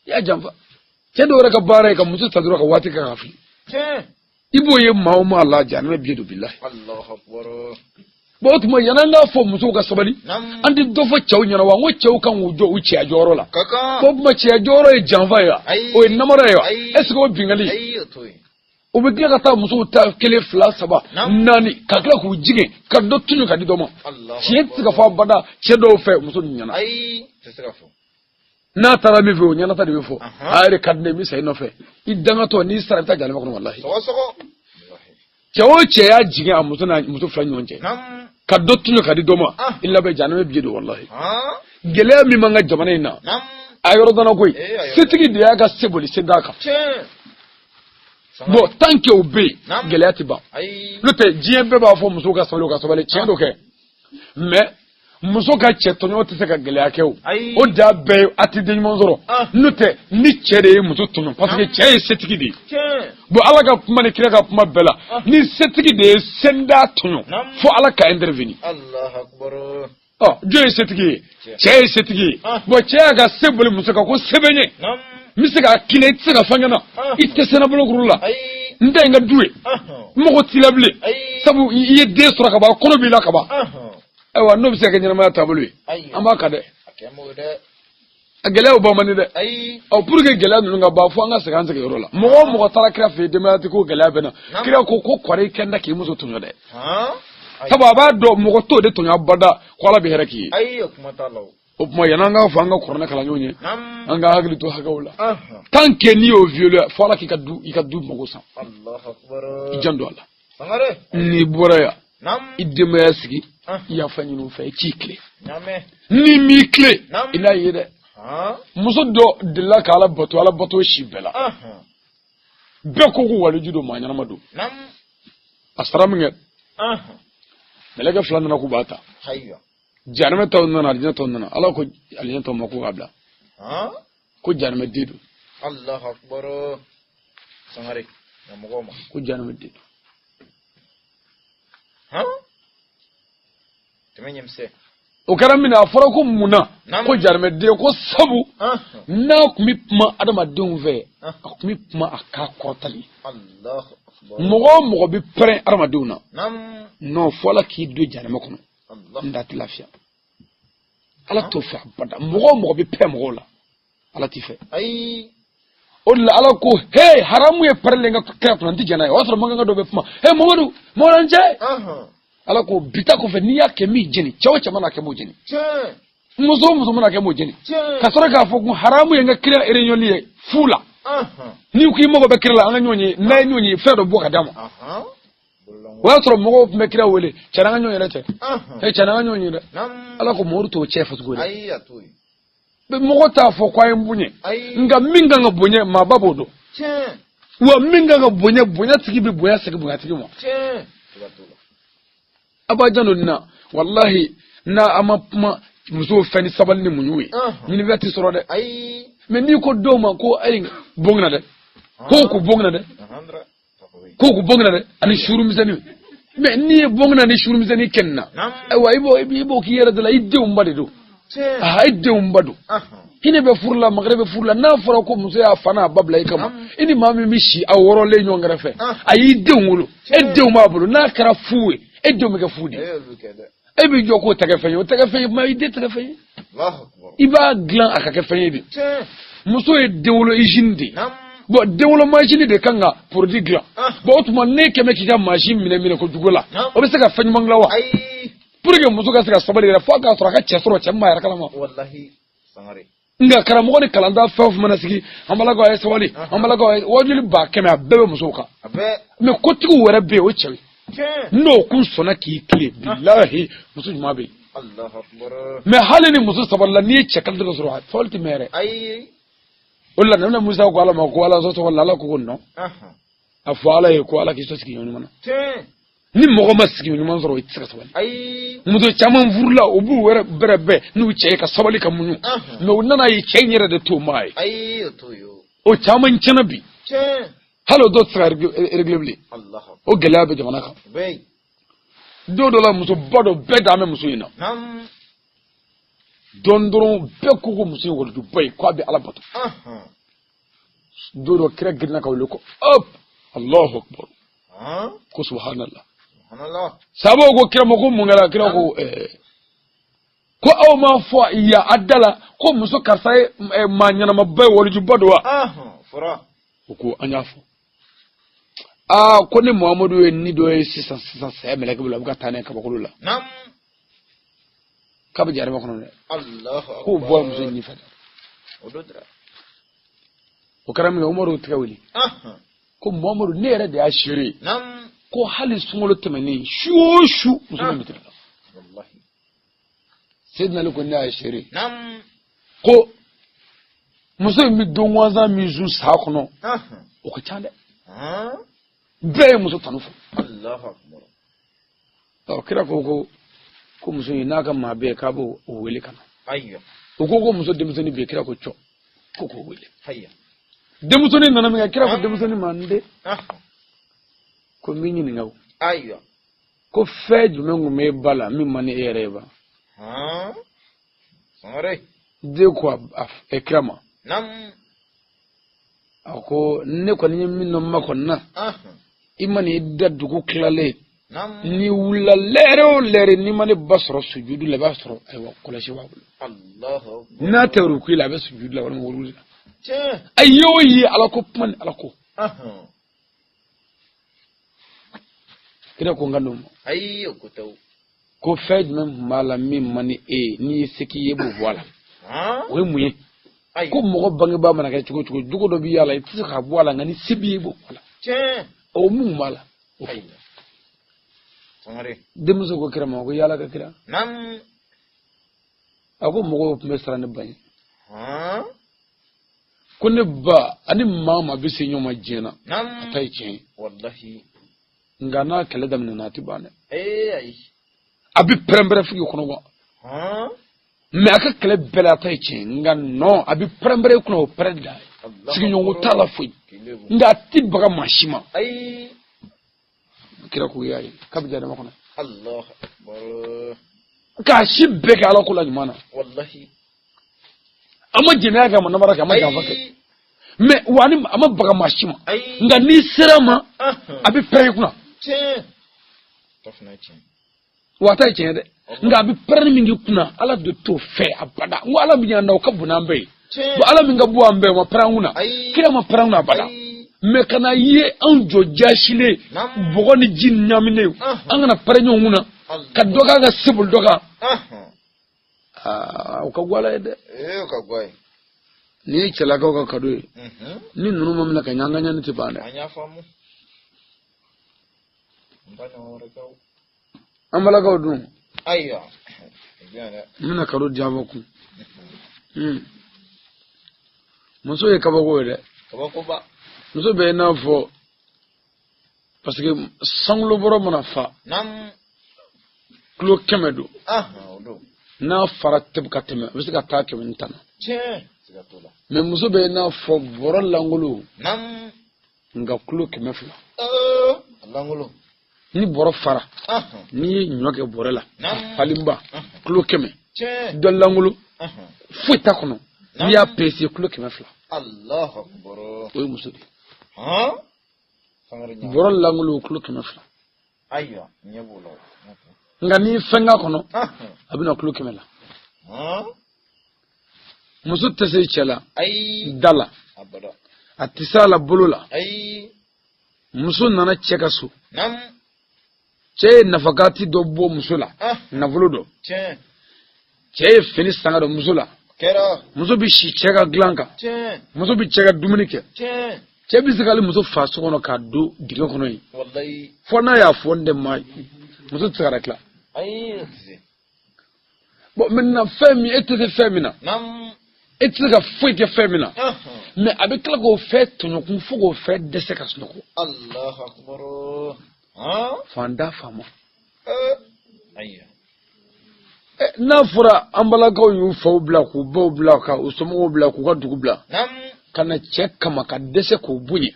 i y'a janfa. Cɛ dɔw yɛrɛ ka baara ye ka muso ta dɔrɔn ka waati kɛ k'a fili. I b'o ye maa o maa la, jahanama biye don, bilahi. Bon, o tuma yan'an k'a fɔ musow ka sabali, an tɛ dɔ fɔ cɛw ɲɛna wa? N ko cɛw kan k'u jɔ u cɛya jɔyɔrɔ la. Bon, o tuma cɛya jɔyɔrɔ ye janfa ye wa? O ye namara ye wa? Est ce que o binkanni? U bɛ tila ka taa musow ta kelen, fila, saba, naani, ka tila k'u jigin ka dɔ tɔɲɔ ka di dɔ ma. Tiɲɛ tɛ se ka fɔ abada cɛ dɔw fɛ muso nin ɲɛna. N'a taara min fɛ, o ɲɛnata de bɛ fɔ. A yɛrɛ ka di ne ye, n bɛ sa i nɔfɛ. I dangatɔ, n'i sara, i bɛ taa jahanama kɔnɔ, walahi. Cɛ o cɛ y'a jigin a muso n'a muso fila ɲɔgɔn cɛ ka dɔ tɔɲɔ ka di dɔ ma, i labɛn, jahanama biye don, walahi. Gɛlɛya min b'an ka jamana in na, a yɔrɔ dana koyi. Setigi de y'a ka se boli sentan kan. Bon, tant que o bɛ yen, gɛlɛya tɛ ban. N'o tɛ, diɲɛ bɛɛ b'a fɔ musow ka sabali, u ka sabali, tiɲɛ dɔ kɛ. Mais muso ka cɛ tɔɲɔ tɛ se ka gɛlɛya kɛ. O o da bɛɛ ye a tɛ den ɲuman sɔrɔ. N'o tɛ, ni cɛ de ye muso tɔɲɔ, parce que cɛ ye setigi de ye. Bon, Ala ka kuma ni kira ka kuma bɛɛ la, ni setigi de ye sentan tɔɲɔ, fo Ala ka intervenir. Ɔ, jɔn ye setigi ye? Cɛ ye setigi ye. Bon, cɛ y'a ka se boli muso kan ko se bɛ n ye, n bɛ se k'a kile, i tɛ se ka fɛn kɛ n na, i tɛ se n na bolokuru la, n ta ye n ka du ye, n mago t'i la bilen, sabu i ye den sɔrɔ ka ban, kɔnɔ b'i la ka ban. Ayiwa, n'o bɛ se ka kɛ ɲɛnamaya taabolo ye, an b'a kan dɛ. A gɛlɛyaw ban man di dɛ. Ɔ, pour que gɛlɛya ninnu ka ban, fo an ka segin an sigiyɔrɔ la. Mɔgɔ o mɔgɔ taara kira fɛ yen, denbaya ti ko gɛlɛya bɛ na, kira ko ko kɔrɔ i kɛnda k'i muso tɔɲɔ dɛ, sabu a b'a dɔn mɔgɔ t'o de tɔɲɔ abada ko Ala bɛ hɛrɛ k'i ye. O tuma yan'an k'a fɔ an ka kuranɛ kalan ɲɔgɔn ye, an ka hakili to hakɛw la. Tant que n'i y'o violer, fo Ala k'i ka du, i ka du mago sa. I janto a la. N'i bɔra yan, i denbaya sigi, i yafa ɲini u fɛ, i k'i tilen. N'i m'i tilen, i n'a ye dɛ. Muso dɔ delila ka Ala bato, Ala bato si bɛɛ la, bɛɛ ko ko waliju don, maa ɲɛnama don. A sara min kɛ, mɛlɛkɛ fila nana k'u b'a ta. Jahanama taw nana, alijinɛ taw nana. Ala ko alijinɛ taw ma ko k'a bila, ko jahanama den don. Allahu akbar, Sangare mɔgɔw ma. Ko jahanama den don. O kɛra min na, a fɔra ko mun na ko jahanama den? Ko sabu n'a tun bɛ kuma adamadenw fɛ, a tun bɛ kuma a kan kɔrɔtalen. Mɔgɔ o mɔgɔ bɛ pɛrɛn adamadenw na, non, fo Ala k'i don jahanama kɔnɔ, n da tɛ lafiya. Ala t'o fɛ abada. Mɔgɔ o mɔgɔ bɛ pɛrɛn mɔgɔw la, Ala t'i fɛ. O de la Ala ko he, haramu ye pɛrɛnlen ka kira kunna, n tɛ jɛn n'a ye. O y'a sɔrɔ mankan dɔ bɛ kuma: he Mamadu, Mamadu an cɛ. Ala ko bita kɔfɛ, n'i y'a kɛ, n b'i jeni. Cɛ o cɛ mana kɛ, n b'o jeni. Muso o muso mana kɛ, n b'o jeni. Ka sɔrɔ k'a fɔ ko haramu ye n ka kira réunion ye fu la. N'i ko i mago bɛ kira la, an ka ɲɔgɔn ye. N'a ye ɲɔgɔn ye, fɛn dɔ bɔ ka d'a ma. O y'a sɔrɔ mɔgɔw tun bɛ kira wele: cɛ, an ka ɲɔgɔn yɛrɛ cɛ, e cɛ, an ka ɲɔgɔn ye dɛ. Ala ko Mamadu t'o cɛ fasugu dɛ. Mɔgɔ t'a fɔ ko a ye n bonya, nka min kan ka bonya, maaba b'o dɔn. Wa min kan ka bonya, bonya tigi bɛ bonya segin bonya tigi ma. A b'a janto nin na, walahi. N'a a ma kuma musow fɛ ni sabali ni muɲu ye, ɲinifɛn tɛ sɔrɔ dɛ. Mais n'i ko dɔw ma ko ayi, bon na dɛ, ko k'u bon na dɛ, ko k'u bon na dɛ, ani surumisɛnnin. Mais n'i ye bon na ni surumisɛnnin kɛ nin na, ayiwa, i b'o k'i yɛrɛ de la. I denw ba de don, aa, i denw ba don. Hinɛ bɛ furu la, makari bɛ furu la. N'a fɔra ko muso y'a fa n'a ba bila i kama, i ni maa min bɛ si aw wɔrɔlen ɲɔgɔn kɛrɛfɛ, a y'i denw wolo, e denw b'a bolo, n'a kɛra fu ye, e denw bɛ kɛ fu de ye. E b'i jɔ k'o tɛ kɛ fɛn ye, o tɛ kɛ fɛn ye, ma i den tɛ kɛ fɛn ye. I b'a dilan a ka kɛ fɛn ye de. Muso ye denwolo usine de ye. Bon, denwolo mansin de kan ka produit dilan. Bon, o tuma ne kɛmɛ k'i ka mansin minɛ minɛ ko jugu la, o bɛ se ka fɛn ɲuman dilan wa? Pour que muso ka se ka sabali yɛrɛ, fo a k'a sɔrɔ a ka cɛ sɔrɔ, cɛ min b'a yɛrɛ kalama. Nka karamɔgɔ ni kalanda fɛn o fɛn mana sigi, an balakaw a ye sabali, an balakaw a ye wajuli 100 000, a bɛɛ bɛ musow kan. Mais kotigiw wɛrɛ bɛ yen, o cɛ ye, n'o kun sɔnna k'i tilen, bilahi, muso ɲuman bɛ yen. Mais hali ni muso sabalila, n'i ye cɛ qualité dɔ sɔrɔ, sabali tɛ mɛn yɛrɛ. O de la nabila Musa ko Ala ma ko Ala sɔn sabali la. Ala ko ko non, a fɔ Ala ye ko Ala k'i sɔn sigiɲɔgɔn ɲuman na. Ni mɔgɔ ma sigiɲɔgɔn ɲuman sɔrɔ, i tɛ se ka sabali. Muso caman furula, u b'u yɛrɛ bɛrɛ bɛn n'u cɛ ye ka sabali ka muɲu, mais u nana ye cɛ in yɛrɛ de t'o maa ye. O caman tiɲɛna bi, hali o dɔw tɛ se ka régler bilen. O gɛlɛya bɛ jamana kan. Don dɔ la, musoba dɔ, bɛɛ dan bɛ muso in na dɔn dɔrɔn, bɛɛ ko ko muso in walijuba ye, k'a bɛ Ala bato. Don dɔ kira girinna ka wuli ko hop, Allahu akbar, ko subhanallah. Sahabaw ko kira ma ko mun kɛra? Kira ko ko aw m'a fɔ yan a da la ko muso karisa ye maa ɲɛnamaba ye, walijuba don wa? U ko an y'a fɔ. Aa, ko ni Muhamadu ye ni dɔ ye sisan sisan, saya mɛlɛkɛ bolo, a bɛ ka taa n'a ye kabakolo la, k'a bɛ jahanama kɔnɔ dɛ. K'o bɔra muso in fɛ dɛ. O kɛra min kɛ, Umaru tigɛ wuli ko Muhamadu, ne yɛrɛ de y'a seere ye ko hali sunkalo tɛmɛnen, su o su muso bɛ misiri la. Seydina Ali ko ne y'a seere ko muso in bɛ don gansan min sun san kɔnɔ, o ka ca dɛ. Bɛɛ ye muso tanu fɔ. Ɔ, kira ko ko muso in n'a ka maa bɛ yen, k'a b'o wele ka na. O ko ko muso denmisɛnnin bɛ yen. Kira ko cɔ ko k'o wele. Denmisɛnnin nana min kɛ, kira ko denmisɛnnin ma, n den, ko n b'i ɲininka o, ko fɛn jumɛn tun b'e ba la min man di e yɛrɛ ye ba? Den ko a kira ma, a ko ne kɔni ye min dɔn n ba kɔni na, i man'i da dugu tilalen, n'i wulila lɛrɛ o lɛrɛ, n'i ma ne ba sɔrɔ sujudu la, i b'a sɔrɔ ayiwa kɔlɔsi b'a bolo, n'a tɛ ruku la, a bɛ sujudu la walima wurudi la. A ye o ye ala ko kuma ni ala ko. Kira ko n ka n'o ma. Ayi, o ko tɛ o. Ko fɛn jumɛn tun b'a la min man di e ye, n'i ye se k'i ye, b'o bɔ a la? O ye mun ye? Ko mɔgɔ bangebaa mana kɛ cogo o cogo, jogo dɔ b'i y'a la, i tɛ se k'a bɔ a la, nka ni se b'i ye, i b'o bɔ a la. O mun b'a la? Denmuso ko kira ma ko yala ka kira, a ko mɔgɔw tun bɛ siran ne ba ɲɛ, ko ne ba ani maa maa bɛ se ɲɔgɔn ma diɲɛ na, a ta ye tiɲɛ ye, nka n'a kɛlɛ daminɛna, a tɛ ban dɛ. A bɛ pɛrɛnpɛrɛn f'i kɔnɔ wa, mais a ka kɛlɛ bɛɛ la, a ta ye tiɲɛ, nka non, a bɛ pɛrɛnpɛrɛn i kunna, o pɛrɛn da sigiɲɔgɔn t'a la foyi, nka a tɛ baga maa si ma. Kira ko y'a ye k'a bɛ jahanama kɔnɔ k'a si bɛɛ kɛ ala ko la ɲuman na. A ma jɛnɛya kɛ, a ma namara kɛ, a ma janfa kɛ, mais wa ni a ma baga maa si ma, nka n'i sera a ma, a bɛ pɛrɛn i kunna. Wa a ta ye tiɲɛ dɛ, nka a bɛ pɛrɛnni min k'i kunna, ala de t'o fɛ abada. N ko ala min y'an da, o ka bon n'an bɛɛ ye. Bon, ala min ka bon an bɛɛ, o ma pɛrɛn an kunna, kira ma pɛrɛn an kunna abada. Mais ka na ye anw jɔ jaasilen, bɔgɔ ni ji ɲaaminen, an kana pɛrɛn ɲɔgɔn kunna ka dɔ k'an ka se boli dɔ kan, aa, o ka go ala ye dɛ. O ka go ye. Nin ye cɛlakaw ka kado ye. Ni ninnu ma minɛ ka ɲɛ, an ka ɲani tɛ ban dɛ. An y'a faamu. N ba ɲɔgɔn wɛrɛ kɛ o. An balakaw dun? Ayiwa. N bɛna kado di aw kun. Muso ye kabako ye dɛ. Kabakoba. Muso bɛ i n'a fɔ, parce que sankolo bɔrɔ mana fa, kilo 100 don, n'a fara tɛmɛ ka tɛmɛ, a bɛ se ka taa 110 na. Mais muso bɛ i n'a fɔ bɔrɔ lankolon, nka kilo 200. Ni bɔrɔ fara, n'i ye ɲɔ kɛ bɔrɛ la, falenba kilo 100, dɔ lankolon foyi t'a kɔnɔ, n'i y'a pese, kilo 200. O ye muso de ye. Bɔrɔ lankolon kilo 200. Nka n'i ye fɛn k'a kɔnɔ, a bɛna kilo 100 la. Muso tɛ se cɛ la da la, a tɛ se a la bolo la. Muso nana cɛ ka so, cɛ ye nafakati dɔ bɔ muso la, nafolo dɔ, cɛ ye fini san ka don muso la, muso bɛ si cɛ ka dilan kan, muso bɛ cɛ ka dumuni kɛ, cɛ bɛ se k'ale muso fa so kɔnɔ k'a don dingɛ kɔnɔ yen, fo n'a y'a fɔ n tɛ ma, muso tɛ se ka tila. Bon, maintenant, fɛn min e tɛ se fɛn min na, e tɛ se ka foyi kɛ fɛn min na, mais a bɛ tila k'o fɛn tɔɲɔkun fo k'o fɛn dɛsɛ ka sunɔgɔ. Fan da faama. N'a fɔra an balakaw y'u faw bila, k'u baw bila, ka u somɔgɔw bila, k'u ka dugu bila ka na cɛ kama ka dɛsɛ k'o bonya,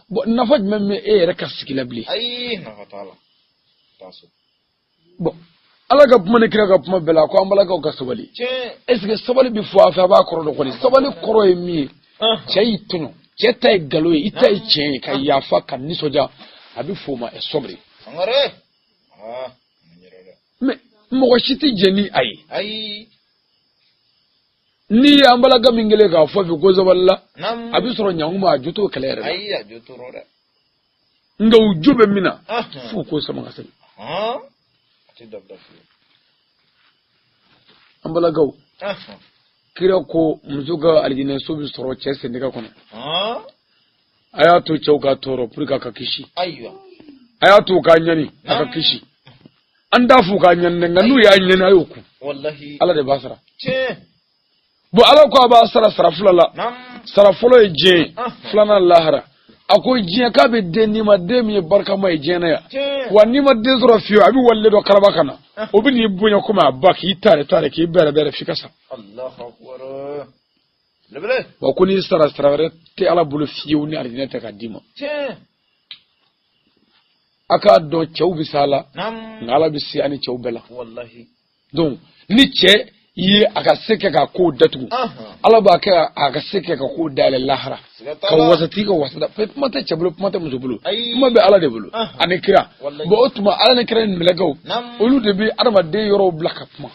bon, nafa jumɛn bɛ e yɛrɛ ka sigi la bilen? Bon, ala ka kuma ni kira ka kuma bɛɛ la ko an balakaw ka sabali. Est ce que sabali bɛ fɔ a fɛ, a b'a kɔrɔ dɔn kɔni? Sabali kɔrɔ ye min ye, cɛ y'i tɔɲɔ. Cɛ ta ye nkalon ye, i ta ye tiɲɛ ye, ka yafa, ka nisɔndiya, a bɛ f'o ma sabri. Sangare. Ah, n yɛrɛ dɛ. Mais mɔgɔ si tɛ jɛn ni a ye. Ayi. N'i ye an balaka min kɛlen k'a fɔ bi ko sabalila, Naam. a bɛ sɔrɔ ɲankuma, a jo t'o kɛlɛ yɛrɛ la. Ayi, a jo t'o rɔ dɛ. Nka u jo bɛ min na, f'u k'o sama ka segin. Han? A tɛ dabila fiyewu. An balakaw, kira ko muso ka alijinɛso bɛ sɔrɔ cɛ sendɛgɛ kɔnɔ. Han? A y'a to cɛw ka tɔɔrɔ pour que a ka kisi. Ayiwa. A y'a to u k'a ɲani, a ka kisi. An t'a f'u k'a ɲani dɛ, nka n'u y'a ɲani, a y'o kun. Wallahi. Ala de b'a sara. Tiɲɛ. Bon, Ala ko a b'a sara sara fila la. Naam. Sara fɔlɔ ye diɲɛ ye, filanan lahara. A ko diɲɛ k'a bɛ den d'i ma, den min ye barikama ye diɲɛ na yan. Tiɲɛ. Wa n'i ma den sɔrɔ fiyewu, a bɛ waliden dɔ karaba ka na, o bɛ n'i bonya komi a ba, k'i tare tare, k'i bɛrɛ bɛrɛ f'i ka sa. Allahu akbar. Lebele. Wa ko n'i sara, sara wɛrɛ tɛ Ala bolo fiyewu ni alijinɛ tɛ ka d'i ma. Tiɲɛ. A k'a dɔn, cɛw bɛ s'a la, Naam. nka Ala bɛ se ani cɛw bɛɛ la. Wallahi. Donc ni cɛ ye a ka se kɛ ka kow datugu, Ala b'a kɛ a ka se kɛ ka kow dayɛlɛ lahara, Siga t'a ka la. wasatigi ka wasa. Kuma tɛ cɛ bolo, kuma tɛ muso bolo, Ayi. kuma bɛ Ala de bolo ani kira. Wallahi. Bon, o tuma Ala ni kira ni mɛlɛkɛw, Naam. olu de bɛ adamaden yɔrɔw bila ka kuma.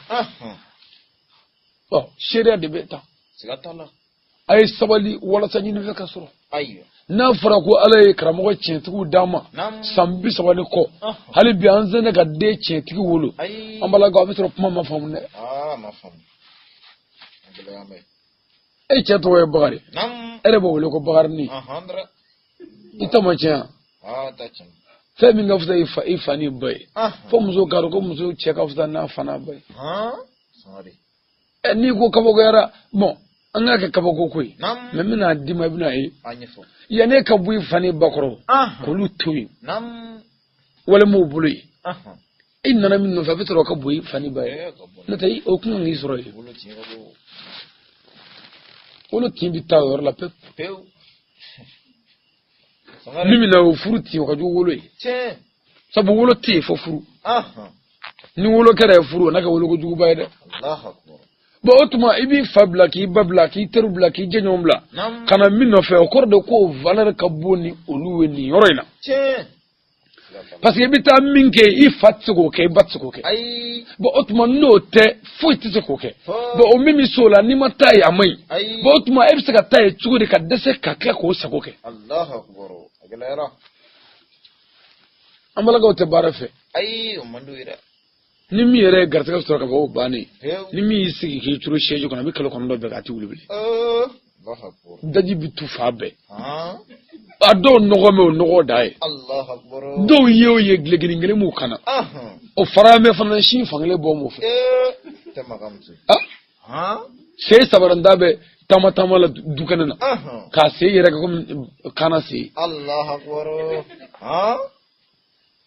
Ɔ, seereya de bɛ ta. Siga t'a la. A ye sabali walasa ɲinifɛn ka sɔrɔ. Ayiwa. N'a fɔra ko Ala ye karamɔgɔ tiɲɛtigiw d'an ma Naam. san 30 ni kɔ, hali bi an sɛnɛ ka den tiɲɛtigi wolo. Ayi. An balakaw, a bɛ sɔrɔ kuma ma faamu dɛ. Ah, ma faamu. A gɛlɛya bɛ. E cɛ tɔgɔ ye Bakari. Naam. E yɛrɛ b'o wele ko Bakarini. Ahan dɛrɛ. I ta ma tiɲɛ. Ah, ta tiɲɛ. Fɛn min ka fisa i fa, i fa n'i ba ye, fo muso k'a dɔn ko muso cɛ ka fisa n'a fa n'a ba ye. Han? Sangare. Ɛ, n'i ko kabakoyara, bon, an k'a kɛ kabako ko ye. Naam. Mais n bɛna d'i ma, i bɛna ye. A ɲɛfɔ. Yanni e ka bɔ i fa n'i ba kɔrɔ, k'olu to yen, Naam. walima u bolo yen, e nana min nɔfɛ, a bɛ sɔrɔ o ka bon i fa n'i ba ye. Eh, ka bɔ. N'o tɛ, o kun kan k'i sɔrɔ yen. Wolo tiɲɛ ka bɔ. Wolo tin bɛ taa o yɔrɔ la pewu. Pewu. Sangare. Min bɛ na o furu tin, o ka jugu wolo ye. Tiɲɛ. Sabu wolo tɛ yen fo furu. Ni wolo kɛra ye furu, o n'a kɛ wolo kojuguba ye dɛ. Allahu akbar. Bon, o tuma i b'i fa bila, k'i ba bila, k'i teri bila, k'i jɛɲɔgɔn bila, Naam. ka na min nɔfɛ, o kɔrɔ de ko valeur ka bon ni olu ye nin yɔrɔ in na. Tiɲɛ. Parce que i bɛ taa min kɛ, i fa tɛ se k'o kɛ, i ba tɛ se k'o kɛ. Ayi. Bon, o tuma n'o tɛ, foyi tɛ se k'o kɛ. Fo. Bon, o min bɛ s'o la, n'i ma taa yen, a man ɲi. Ayi. Bon, o tuma e bɛ se ka taa yen cogo di ka dɛsɛ ka tila k'o sago kɛ? Allahu akbar. A gɛlɛyara. An balakaw tɛ baara fɛ. Ayi, o man d'u ye dɛ. Ni min yɛrɛ ye garisɛgɛ sɔrɔ ka fɔ, o bannen. Pewu. Ni min y'i sigi k'i turu siège kɔnɔ, a bɛ kalo 9 bɛɛ kɛ, a tɛ wuli bilen. Allahu akbar. Daji bɛ tu fan bɛɛ. Han? A dɔw nɔgɔ mɛ, o nɔgɔ da ye. Allahu akbar. Dɔw ye o ye gilekini kelen m'u kana. O fara mɛ fana, sin fankelen bɔ m'o fɛ. Eh, tɛ maga muso. Ah, Han? sen sabaranda bɛ taama taama la dukɛnɛ na. K'a sen yɛrɛ kɛ komi kana sen. Allahu akbar. Han?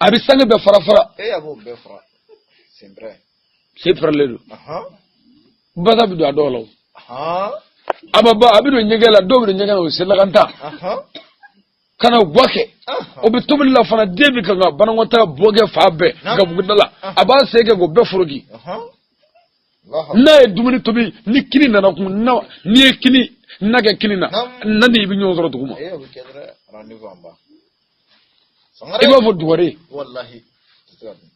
A bɛ sange bɛɛ fara fara. Eh, a b'o bɛɛ fara. C'est vrai. Sen faralen don. Basa bɛ don a dɔw la o. Han? A ma ban, a bɛ don ɲɛgɛn la, dɔw bɛ don ɲɛgɛn na, o selakanta. Ka na gwa kɛ. O bɛ tobili la fana, den bɛ kan ka banakɔtaa bɔ kɛ fan bɛɛ, gabuguda la. A b'a sen kɛ k'o bɛɛ foroki. N'a ye dumuni tobi, ni kini nana kun, n'i ye kini na kɛ kini na, na ni i bɛ ɲɔgɔn sɔrɔ dugu ma. Eh, o bɛ kɛ dɛrɛ. Rendez-vous en bas. I b'a fɔ dugare. Wallahi. Tɛ se ka dun.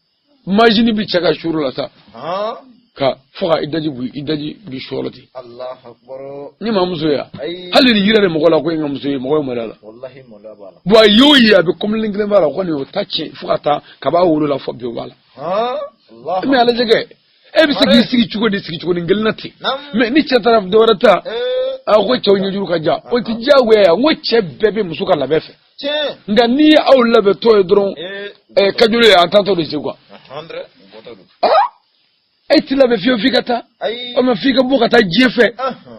Majini bɛ cɛ ka suru la sa. Han? Ka fo ka i daji bu, i daji bi sɔɔlɔ ten. Allahu akbar. Ni maa muso ye, Ayi. hali ni yira de mɔgɔ la ko n ka muso ye, mɔgɔ ye maloya la. Wallahi, maloya b'a la. Bon, a y'o ye, a bɛ kɔmɔlen kelen b'a la, o kɔni o ta tiɲɛ fo ka taa kab'a wolo la fo bi o b'a la. Han? Allahu Mais a lajɛ kɛ, e bɛ se k'i sigi cogo di, sigi cogo ni kelen na ten? Naam. Mais ni cɛ taara dɔ wɛrɛ ta, Eh. a ko cɛw ɲɛjuru ka jan, o tɛ diyagoya ye. N ko cɛ bɛɛ bɛ muso ka labɛn fɛ. Tiɲɛ. Nka n'i ye aw labɛntɔ ye dɔrɔn, Eh. ɛ kajolo ye, an taatɔ de se quoi. Ahan dɛrɛ. U bɔtɔ don. Ah, e t'i labɛn fiyewu f'i ka taa. Ayi. O ma f'i ka bɔ ka taa diɲɛ fɛ.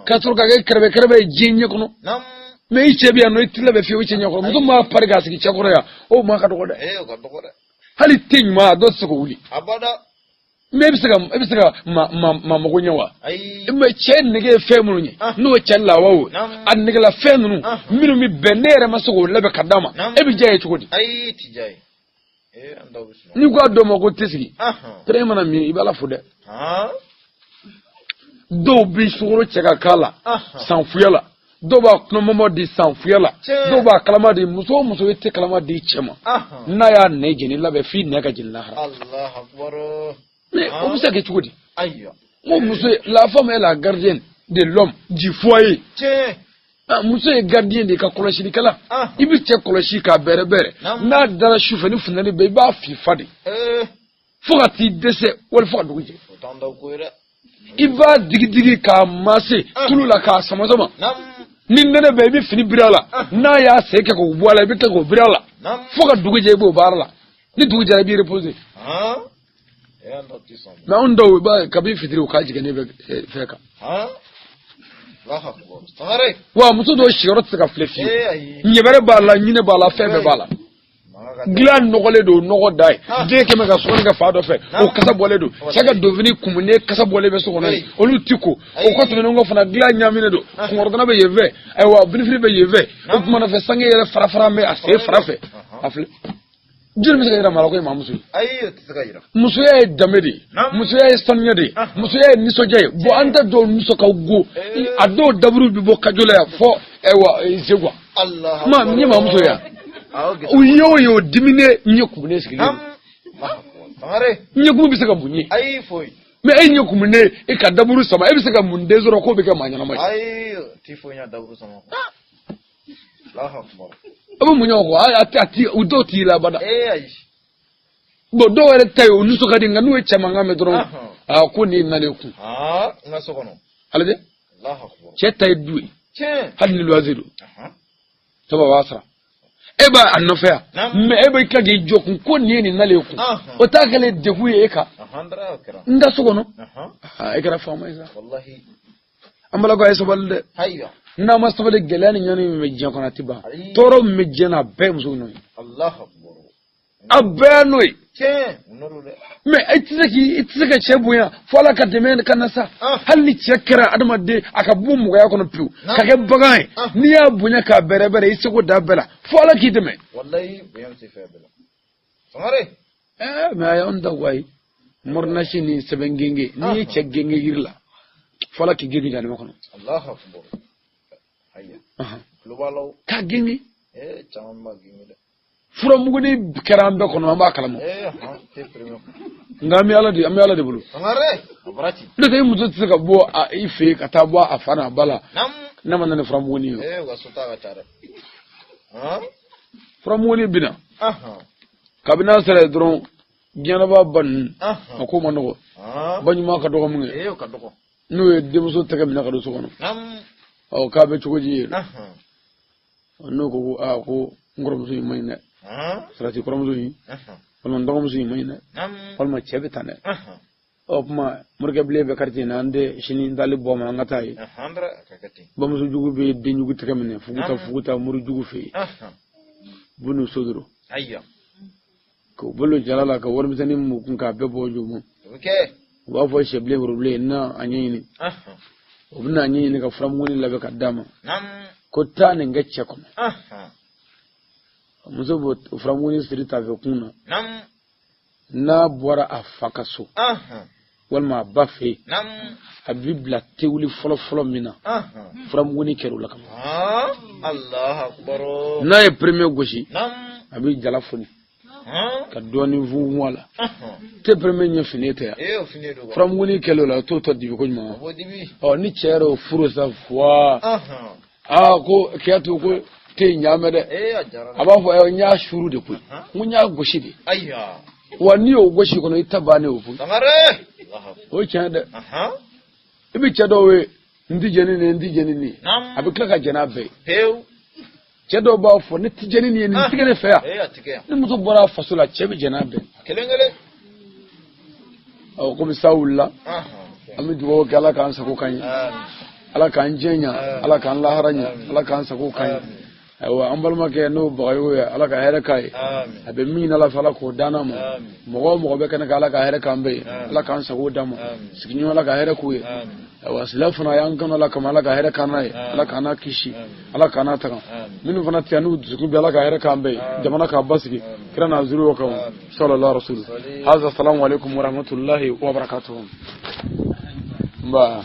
Ka sɔrɔ ka kɛ kɛrɛbɛ kɛrɛbɛ ye diɲɛ ɲɛ kɔnɔ. Naam. Mais i cɛ bɛ yan nɔ, i t'i labɛn fiyewu i cɛ ɲɛ kɔrɔ. Muso min b'a pari k'a sigi cɛ kɔrɔ yan, o maa ka dɔgɔ dɛ. Eh, o ka dɔgɔ dɛ. Hali te ɲuman, a dɔw tɛ se k'o wuli. Abada. Mais e bɛ se ka ma mago ɲɛ wa? Ayi. Mais cɛ nege ye fɛn minnu ye, n'o ye cɛ lawa o, a negela fɛn ninnu minnu bɛ bɛn, ne yɛrɛ ma se k'o labɛn ka d'a ma, e bɛ diya ye cogo di? Ayi, ti diya ye. Eh, an daw bɛ sunɔgɔ. N'i ko a dɔw ma ko tɛ sigi, pɛrɛn mana min, i bɛ Ala fo dɛ. Han? Dɔw bɛ sukaro cɛ ka k'a la sanfuya la. Dɔw b'a kɔnɔmɔmɔ di sanfuya la, dɔw b'a kalama di. Muso o muso, i tɛ kalama di cɛ ma, n'a y'a nɛn jeni labɛn f'i nɛn ka jeni lahara. Mais o bɛ se ka kɛ cogo di? N ko muso ye, la femme est la gardienne de l'homme du foyer. Muso ye gardien de ye, ka kɔlɔsilikɛla. I bɛ cɛ kɔlɔsi k'a bɛrɛ bɛrɛ. N'a dara su fɛ ni funteni bɛ, i b'a fifa de fo ka t'i dɛsɛ wali fo ka dugu jɛ. I b'a digidigi k'a mase tulu la, k'a sama sama. Ni nɛnɛ bɛ, i bɛ fini biri a la. N'a y'a sen kɛ k'o bɔ a la, i bɛ tila k'o biri a la fo ka dugu jɛ. I b'o baara la, ni dugu jɛra, i b'i reposer. Mais anw dɔw, i b'a kabi fitiri, u k'a jiginnen bɛ fɛn kan. Wa muso dɔw siyɔrɔ tɛ se ka filɛ fiyewu. Ɲɛbɛrɛ b'a la, ɲinɛ b'a la, fɛn bɛɛ b'a la. Dilan nɔgɔlen don, nɔgɔ da ye. Den kɛmɛ ka sokɔnɔ kɛ fa dɔ fɛ, o kasa bɔlen don. Cɛ ka donfini kumunen kasa bɔlen bɛ so kɔnɔ yen, olu ti ko. O kɔ tɛmɛnen kɔ fana, dilan ɲaaminen don, kunkɔrɔdonna bɛ yen fɛ, ayiwa, birifini bɛ yen fɛ. O tuma na fɛ, sange yɛrɛ fara fara bɛ a sen fara fɛ. A filɛ, joli bɛ se ka yira maa la ko ye maa muso ye? Musoya ye danbe de ye, musoya ye sanuya de ye, musoya ye nisɔndiya ye. Bon, an ta dɔw nisɔn ka go, a dɔw daburu bɛ bɔ kajola yan fɔ ayiwa Zegwa. Ma n ye maa muso ye, u ye o ye, o diminen, ɲɛ kumunen sigilen don. Ɲɛkumu bɛ se ka mun ɲɛ? Mais e ɲɛ kumunen, e ka daburu sama, e bɛ se ka mun den sɔrɔ k'o bɛ kɛ maa ɲɛnama ye? A bɛ mun ɲɛ o kɔ? A ti u dɔw t'i la abada. Bon, dɔw yɛrɛ ta ye, o nisɔn ka di, nka n'u ye cɛ mankan mɛn dɔrɔn, aa, ko nin nalen kun. A lajɛ, cɛ ta ye du ye, hali ni luwanse don, sabu a b'a sara, e b'a a nɔfɛ yan, mais e bɛ tila k'i jɔ kun ko nin ye nin nalen kun, o t'a kɛlen degun ye e kan. N ka so kɔnɔ, e kɛra faama ye sa. An balakaw, a ye sabali dɛ. N'an ma sabali, gɛlɛya ni ɲani min bɛ diɲɛ kɔnɔ, a tɛ ban. Tɔɔrɔ min bɛ diɲɛ na, a bɛɛ ye musow nɔ ye, a bɛɛ n'o ye. Mais i tɛ se k'i i tɛ se ka cɛ bonya fo Ala ka dɛmɛ ka na sa. Hali ni cɛ kɛra adamaden, a ka bɔ mɔgɔya kɔnɔ pewu ka kɛ bagan ye, n'i y'a bonya k'a bɛrɛbɛrɛ i seko da bɛɛ la, fo Ala k'i dɛmɛ. Ɛɛ, mais a y'anw ta ko ayi, morinasi ni sɛbɛn genge, n'i ye cɛ genge yiri la, fo Ala k'i genge jahanama kɔnɔ. K'a genge, furamuguni kɛra an bɛɛ kɔnɔ, an b'a kalama, nka an bɛ Ala de, an bɛ Ala de bolo. N'o tɛ, i muso tɛ se ka bɔ i fɛ yen ka taa bɔ a fa n'a ba la n'a ma na ni furamuguni ye. Furamuguni bɛ na kabini n'a sera yen dɔrɔn, diɲɛlaba ba ninnu, a ko ma nɔgɔ, ba ɲuman ka dɔgɔ mun kɛ, n'u ye denmuso tɛgɛ minɛ ka don so kɔnɔ, ɔ, k'a bɛ cogo di yen? N'o ko ko aa, ko n kɔrɔmuso in man ɲi dɛ, sarati kɔrɔmuso in walima n dɔgɔmuso in man ɲi dɛ, walima cɛ bɛ tan dɛ. Ɔ kuma, morikɛ bilen bɛ quartier in na, an tɛ sini taali bɔ ma, an ka taa yen. Bamuso jugu bɛ den jugu tɛgɛ minɛ, fuguta fuguta mori jugu fɛ yen, bu n'u sodoro k'o bolo jala la, ka warimisɛnnin m'u kun k'a bɛɛ bɔ jomu. U b'a fɔ sɛbilen worobilen na a ɲɛɲini, o bɛna a ɲɛɲini ka furamuguni labɛn ka d'a ma ko taa nin kɛ cɛ kɔnɔ. Muso b'o furamuguni siri tafe kun na, n'a bɔra a fa ka so walima a ba fɛ yen, a bɛ bila tewuli fɔlɔ fɔlɔ min na, furamuguni kɛra o la kama. N'a ye premier gosi, a bɛ jala foni ka dɔɔnin funfun a la. Te premier ɲɛ fini tɛ yan, furamuguni kɛlen o la, o t'o tɔ dibi ko ɲuman. Ɔ, ni cɛ yɛrɛ y'o furu sa fuwa, aa, ko kiyatu, ko te in ɲaamɛ dɛ. A b'a fɔ n y'a suru de koyi, n ko n y'a gosi de. Wa n'i y'o gosi kɔnɔ, i ta bannen o koyi. O ye tiɲɛ dɛ. I bɛ cɛ dɔw ye, n ti jɛn ni nin ye, n ti jɛn ni nin ye, a bɛ tila ka jɛn n'a bɛɛ ye. Cɛ dɔw b'a fɔ ne ti jɛn ni nin ye, nin ti kɛ ne fɛ yan. Ni muso bɔra a faso la, cɛ bɛ jɛn n'a bɛɛ. Ɔ, komi sa wulila, an bɛ dugawu kɛ, Ala k'an sago k'an ye, Ala k'an diɲɛ ɲa, Ala k'an lahara ɲa, Ala k'an sago k'an ye. Ayiwa, an balimakɛ n'o Bagayogo ye, Ala ka hɛrɛ k'a ye. A bɛ min Ala fɛ, Ala k'o d'an ma. Mɔgɔ o mɔgɔ bɛ kɛnɛ kan, Ala ka hɛrɛ k'an bɛɛ ye, Ala k'an sago d'an ma. Sigiɲɔgɔn, Ala ka hɛrɛ k'u ye. Ayiwa, sila fana y'an kanu Ala kama, Ala ka hɛrɛ k'an n'a ye, Ala k'an n'a kisi, Ala k'an n'a taga. Minnu fana tɛ yan n'u dusukun bɛ, Ala ka hɛrɛ k'an bɛɛ ye, jamana k'a basigi, kira n'a zuru kan, sallallahu rasul haza. Salamu alaikum warahmatullahi wabarakatuh. Nba.